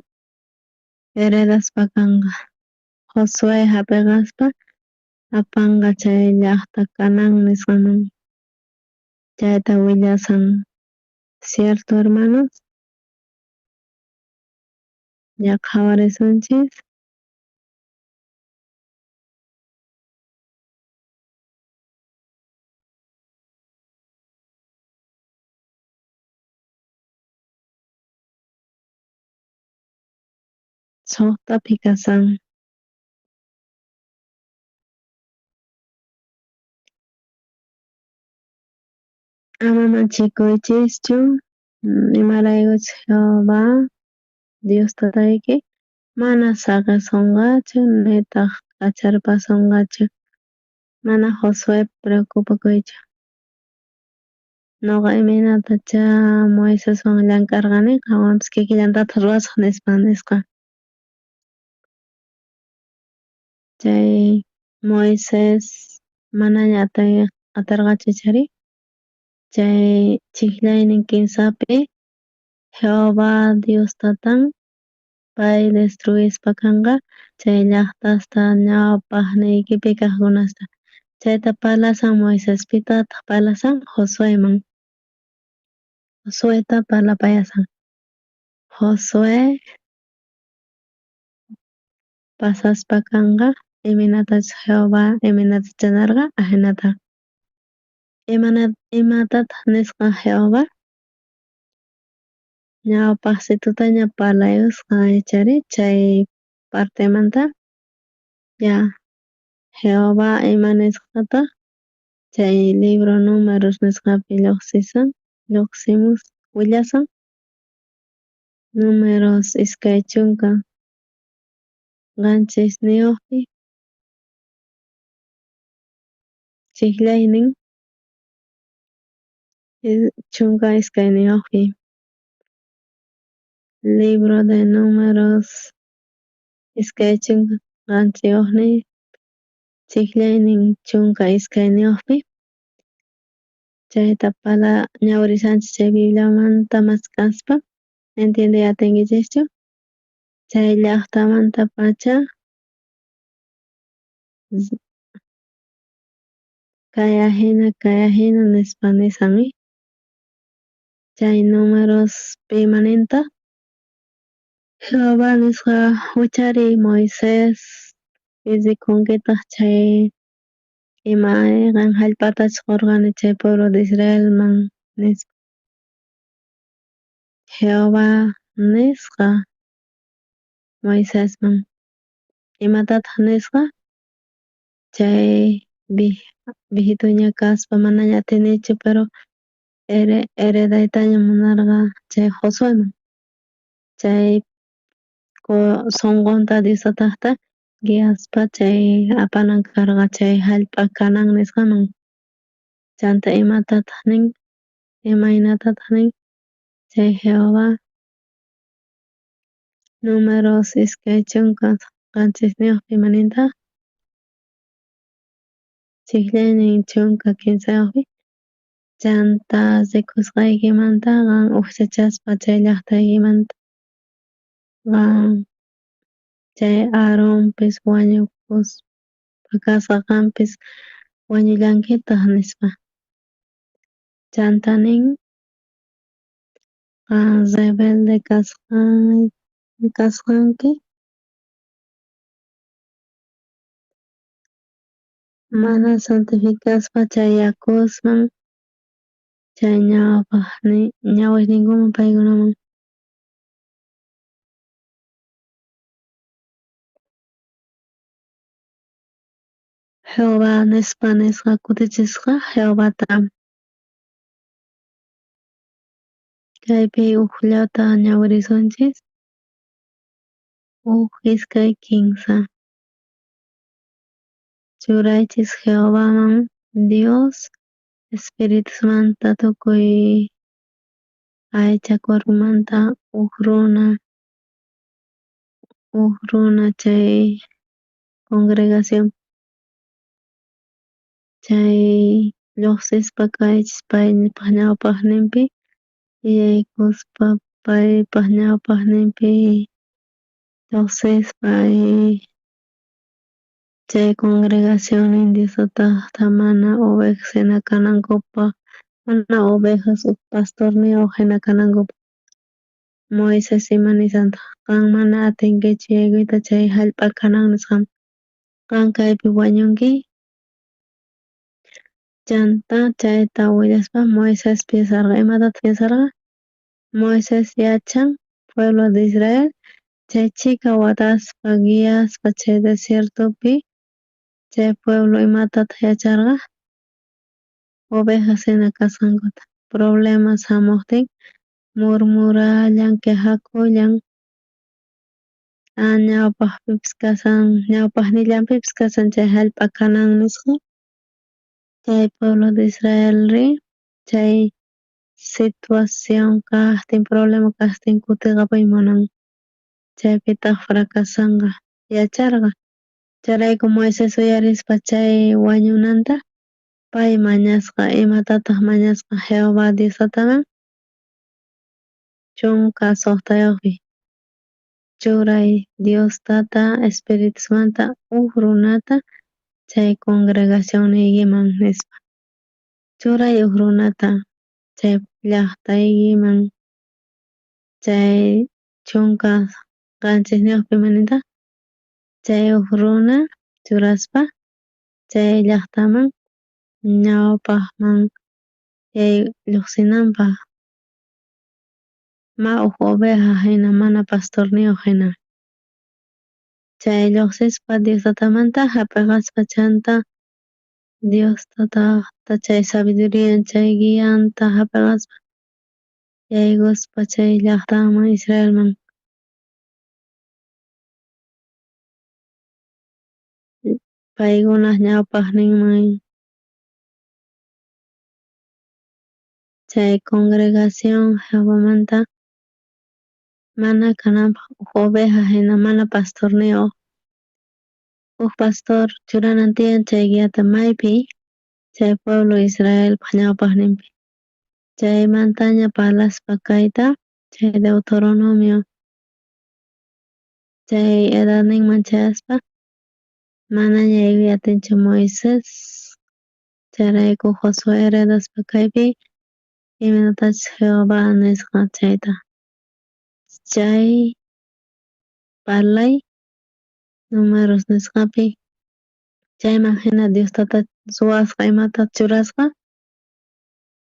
Heredaspa kanqa. Josué jap'iqaspa apanqa chay llaqta Canaán nisqaman. Chayta willasan. ¿Cierto, hermanos? Ya qhawarisunchis. Suqtapi kasan. Ama manchikuychischu, imaraykuchus Jehová Dios tatayki mana saqesonqachu nitaq kacharpasonqachu. Mana Josué preocupakuychu. Noqa imaynatachá Moiseswan llank'arqani, qanwanpis kikillantataq ruwasaj nispa nisqa. Chay Moisés manaña atarqachu chari. Chay chijllaynin kinsapi Jehová Dios tatan pay destruispa kanqa chay llajtasta ñawpajniykipi kajkunasta. Chayta parlasan Moisés, pitataj parlasan Josueman. Josueta parlapayasan. Josué pasaspa kanqa imaynatachus Jehová imaynatachus nerqa ajinata. Imatataj nisqa Jehová? Ñawpajsitutaña parlayusqa ichari chay partemanta ya Jehová ima nisqataj chay libro Números nisqapi llojsisan llojsimus willasan Números 27niyojpi chijllaynin 12niyojpi. Libro de Números 27 chijllaynin 12niyojpi chayta pala ñawirisanchis chay Bibliamanta mask'aspa entiendey atinkichischu chay llajtamantapacha kay ajina nispa nisan chay Números imanintaj Jehová nisqa wichariy Moisés rikunkitaj chay imayqen jallp'atachus qorqani chay pueblo de Israelman nispa. Jehová nisqa Moisesman imatataj nisqa chay viejituña kaspa manaña atinichu pero heredaytaña munarqa chay Josueman chay sonqonta Dios tatajta guiaspa chay apanan karqa chay jallp'a Canaán nisqaman. Chanta imatataj nin imaynatataj nin chay Jehová Números 27niyojpi imanintaj chijllaynin 13yojpi chanta rikusqaykimanta qan ujchachaspa chay llajtaykimanta qan chay Aaronpis wañupuspa kasqa qanpis wañullankitaj nispa. Chanta nin qan rebelde kasqanki mana santificaspa chay yakusman chay ñawisninkuman paykunaman. Jehová nispa nisqa kutichisqa Jehovata. Kaypi ujllata ñawirisunchis 1 2 3. Churaychis Jehovaman Dios espiritusmanta tukuy aycha cuerpomanta uj runa chay congregación chay llojsispa kaychis paypaj ñawpajninpi yaykuspa paypaj ñawpajninpi llojsispa chay congregacionnin Dios tatajta mana ovejas jina kanankupaj mana ovejas uj pastorniyoj jina kanankupaj. Moisés ima nisantaj qan mana atinkichu yaykuyta chay jallp'a Canaán nisqaman qan kaypi wañunki. Chanta chayta willaspa Moisés piensarqa imatataj piensarqa Moisés yachan pueblo de Israel chay chhika wataspa guiaspa chay desiertopi chay pueblo imatataj yacharqa ovejas jina kasqankuta problemas jamojtin murmurallan quejakullan ñawpajpipis kasan ñawpajnillanpipis kasan chay jallp'a Canaán nisqa chay pueblo de Israel ri chay situación kajtin problema kajtin kutiqapuy munan chaypitaj fracasanqa yacharqa chayrayku Moisés uyarispa chay wañunanta Pay mañasqa, imatataj mañasqa Jehová Dios Tataman? 16pi. Churay Dios Tata Espiritusmanta uj runata chay congregacionniykiman nispa. Churay uj runata chay llajtaykiman chay 17pi imanintaj chay uj runa churaspa chay llajtaman ñawpajman llojsinanpaj ma uj oveja jina mana pastorniyoj jina. Chay llojsispa Dios Tatamanta jap'eqaspa chanta Dios Tatata chay sabiduría chay guianta jap'eqaspa yaykuspa chay llajtaman Israelman. Paykunaj ñawpajninman chay congregación Jehovamanta mana kananpaj uj oveja jina mana pastorniyoj. Uj pastor churanan tiyan chay guiata maypi chay pueblo Israelpaj ñawpajninpi. Chaymantaña parlaspa kayta chay Deuteronomio chay edadninman chayaspa manaña yaykuy atinchu Moisés chayrayku Josué heredaspa kaypi imaynatachus Jehová nisqa chayta. Chay parlay Números nisqapi chayman jina Dios Tata ruwasqa imata churasqa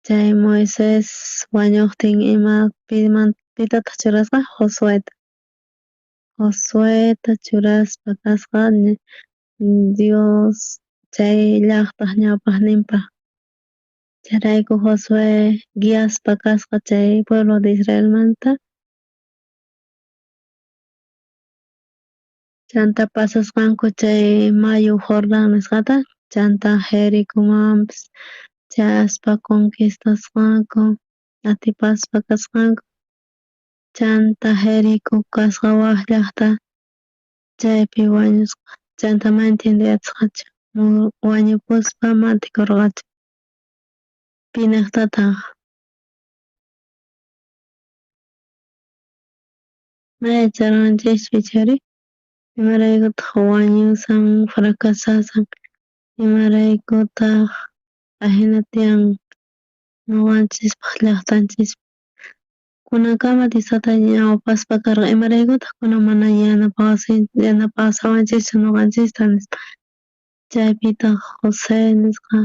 chay Moisés wañojtin ima piman pitataj churasqa Josueta. Josueta churaspa kasqa Dios chay llajtaj ñawpajninpaj. Chayrayku Josué guiaspa kasqa chay pueblo de Israelmanta. Chanta pasasqanku chay mayu Jordán nisqata chanta Jericomanpis chayaspa conquistasqanku atipaspa kasqanku. Chanta Jerico kasqa waj llajta chaypi wañusqa chanta ma entiendey atisqachu wañupuspa ma atikorqachu. Pinejtataj ma yacharqanchejchu ichari imaraykutaj wañusan fracasasan imaraykutaj ajina tiyan noqanchispaj llajtanchispaj. Kunankama Dios Tata ñawpaspa karqa imaraykutaj kunan mana yanapasawanchischu noqanchista nispa. Chaypitaj José nisqa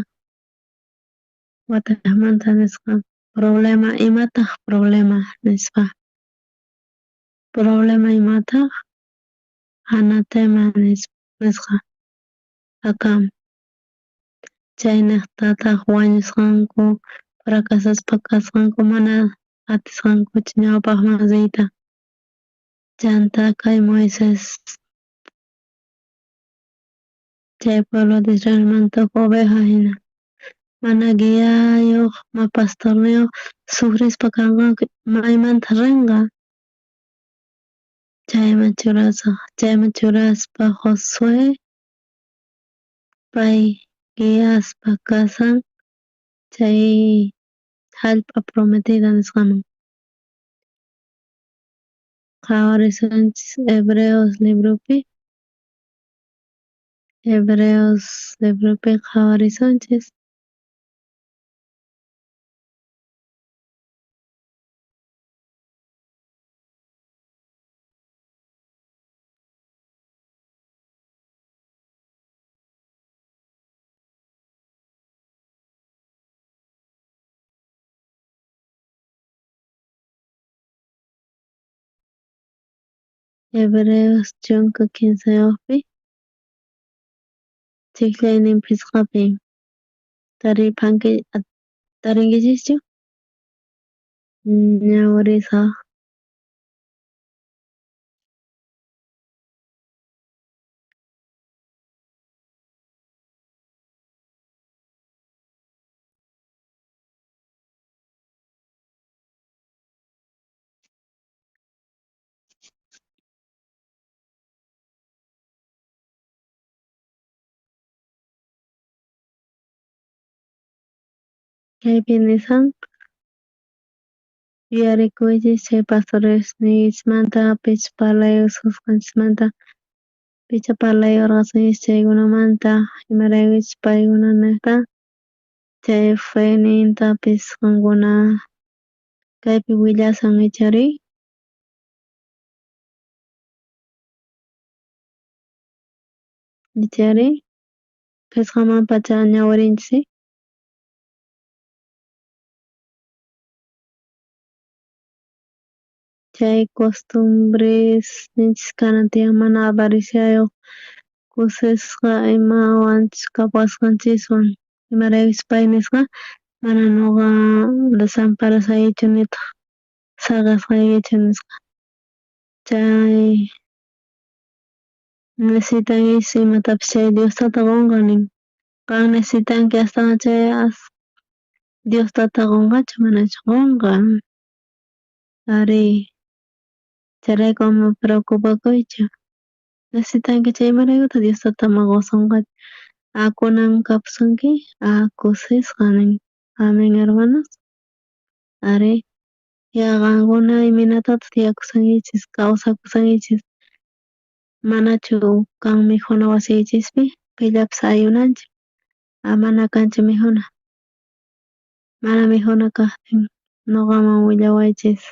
watejmanta nisqa problema imataj problema nispa. Problema imataj anatema nisqa Acam. Chaynejtataj wañusqanku fracasaspa kasqanku mana atisqankuchu ñawpajman riyta. Chanta kay Moisés chay pueblo de Israelmanta uj oveja jina mana guiayoj ma pastorniyoj sufrispa kanqanku maymanta renqa. Chayman churasaj chayman churaspa Josué pay guiaspa kasan chay jallp'a prometida nisqaman. Qhawarisunchis Hebreos libropi. Hebreos libropi qhawarisunchis. Hebreos 13pi chijllaynin phisqapi taripanki tarinkichischu ñawirisaj. Kaypi nishan yuyarikuychis chay pastoresniykichismanta pichus parlayususqanchismanta, picha parlayurqasunchis chaykunamanta, imaraykuchus paykunanejta chay fenintapis qankuna kaypi willashan ichari. Ichari phisqaman pacha ñawirinchis. Chay costumbres ninchis kanan tiyan mana avariciayoj kusisqa imawanchus kapuwasqanchiswan imaraykuchus pay nisqa mana noqa desamparasaykichu nitaq saqesqaykichu nisqa chay necesitankichis imatapis chay Dios tata qonqa nin qan necesitanki astawan chay Dios tata qonqachu manachu qonqa ari chayrayku ama preocupakuychu necesitanki chay imaraykutaj Dios tata mana qosonqachu a kunan kapusunki a kusisqa nin amen hermanos ari ya qankuna imaynatataq tiyakushankichis kawsakushankichis manachu kan mikhuna wasiykichispi pillapis ayunanchik a mana kanchu mikhuna mana mikhuna kajtin noqaman willawaychis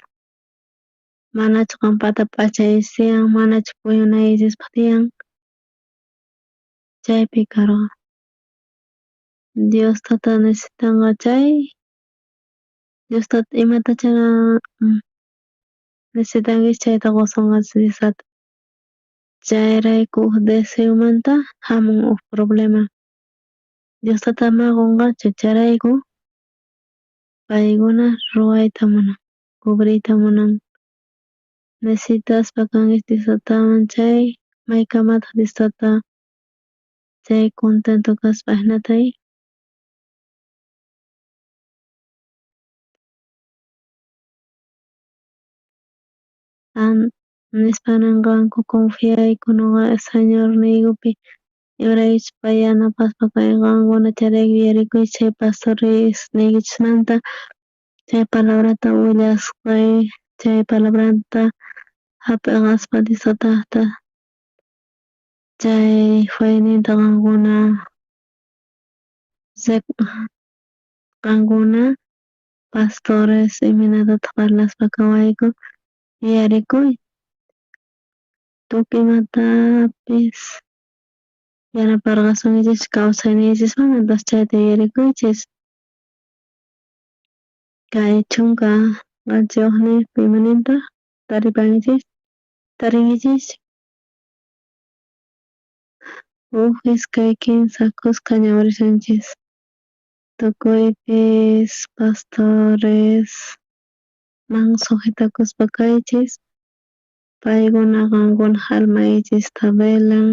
manachu qampata p'achaykichis tiyan manachu puñunaykichispaq tiyan chaypi karqa Dios tata necesitanqa chay Dios tata imatacha necesitankichis chayta qosonqa Dios tata chayrayku uj deseomanta jamun uj problema Dios tata mana qonqachu chayrayku paykuna ruwayta munan cubriyta munan necesitaspa kankichis Dios tatawan chay maykamataq Dios tata chay contento kaspa ajinata nispa nenqanku confiayku noqa Señorniykupi imaraykuchus pay yanapaspa kay qankuna chayrayku yuyarikuychis chay pastoresniykichismanta chay palabrata willasqay chay palabrata jap'eqaspa Dios tatata chay feyninta qankuna qankuna pastores imaynatataq parlaspa kawayku yuyarikuy tukuy imatapis yanaparqasunkichis kawsayniykichisman entonces chayta yuyarikuychis kay 17 imanintaq taripankichis tarinkichis 1 2 3 khuska ñawirishanchis tukuypis pastores man sujetakuspa kaychis paykuna qankunaj almaykichista velan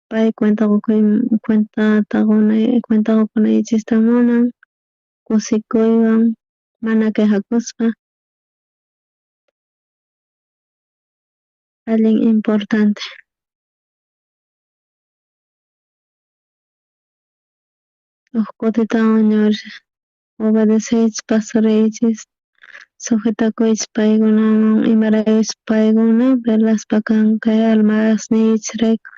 pay cuenta qokunaykichista munan kusikuywan mana quejakuspa allin importante. Uj kutitawan ñawirisaq obedeceychis pastoreykichis sujetakuychis paykunaman imaraykuchus paykuna velaspa kan kay almasniykichisrayku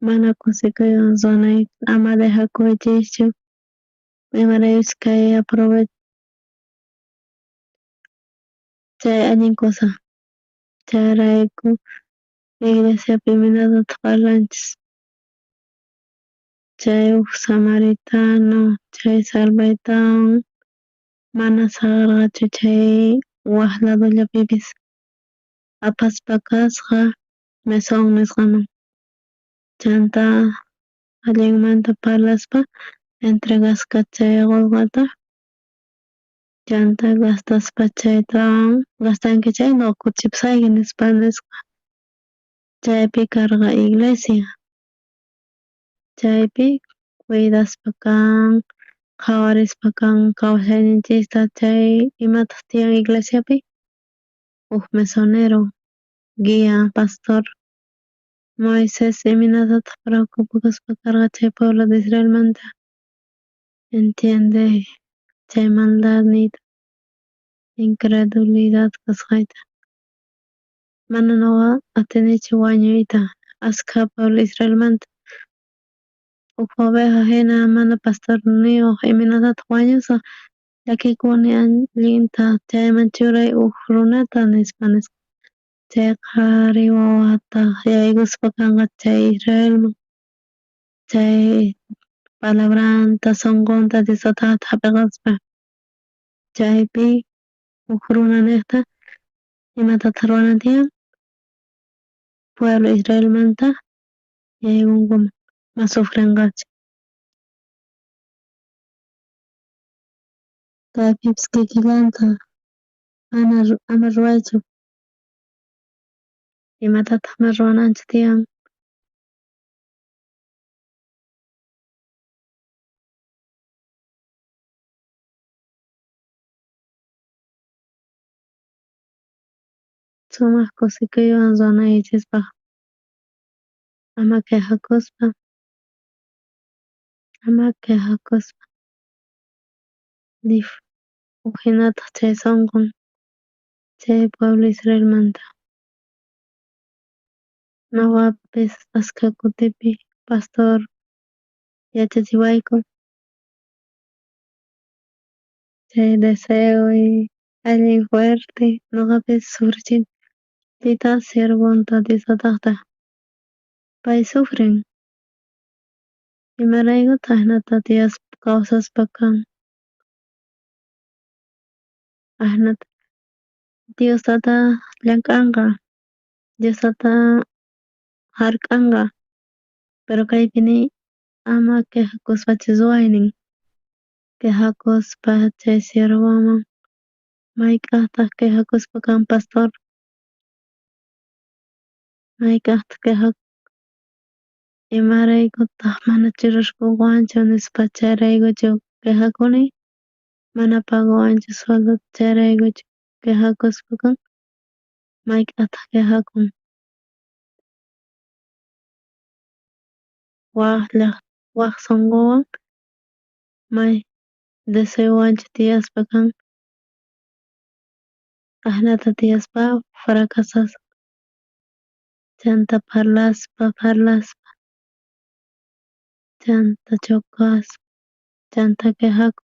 mana kusikuywan ruwanay ama dejakuychischu imaraykuchus kay aprove chay allin cosa chayrayku iglesiapi imaynatataq parlanchis chay uj samaritano chay salvaytawan mana saqerqachu chay waj ladollapipis apaspa kasqa mesón nisqaman chanta allinmanta parlaspa entregasqa chay qolqeta chanta gastaspa chaytawan gastanki chay noqa kutichipusayki nispa nisqa chaypi karqa iglesia chaypi cuidaspa kan qhawarispa kan kawsayninchista chay imataq tiyan iglesiapi uj mesonero guia pastor. Moisés imaynatataj preocupakuspa karqa chay pueblo de Israelmanta? Entiende chay maldadniyta, incredulidad kasqayta. Mana noqa atinichu wañuyta askha pueblo Israelmanta. Uj oveja hina mana pastorniyoj imaynatataj wañusaj, llakikuni allinta chayman churay uj runata nispa nisqa. Chay qhari wawataj yaykuspa kanqa chay Israelman chay palabranta sonqonta Dios tatata jap'iqaspa chaypi uj runa nejta imatataj ruwanan tiyan pueblo Israelmanta yaykunkuman ma sufrenqachu. Kaypipis kikillanta mana ama ruwaychu. Imatataq mana ruwananchik tiyan. Sumaq kusikuywan ruwanaykichispaq ama quejakuspa, ama quejakuspa. Ujinataq chay sonqon chay pueblo Israelmanta. Noqapis askha kutipi pastor yachachiwayku chay deseo allin fuerte noqapis sufrichini pita siervonta Dios tatajta pay sufrin imaraykutaq ajinata tiyaspa kawsaspa kan ajinata Dios tata llank'anqa Dios tata jark'anqa pero kaypi niy ama quejakuspachu ruway nin quejakuspa chay siervoman mayk'ajtaj quejakuspa kan pastor mayk'ajtaj quejakun imaraykutaq mana churarkuwanchu nispa chayraykuchu quejakuni mana pagawanchu sueldota chayraykuchu quejakuspa kan mayk'ajtaj quejakun waj waj sonqowan may deseowanchu tiyaspa kan ajinata tiyaspa fracasaspa chanta parlaspa parlaspa chanta chocaspa chanta quejakun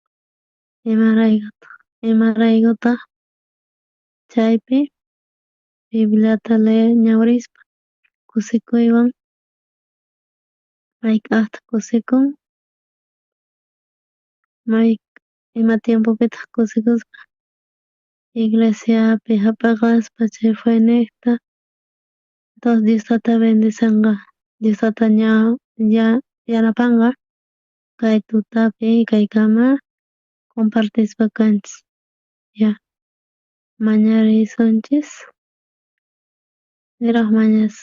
imaraykutaq imaraykutaq chaypi Bibliata lee ñawirispa kusikuywan mayk'ajtaj kusikun may ima tiempopitaq kusikuspa iglesiapi jap'aqaspa chay fenejta entonces Dios tata bendicenqa Dios tata ña ya yanapanqa kay tutapi kaykama compartispa kanchis ya mañarisunchis niraj mañas.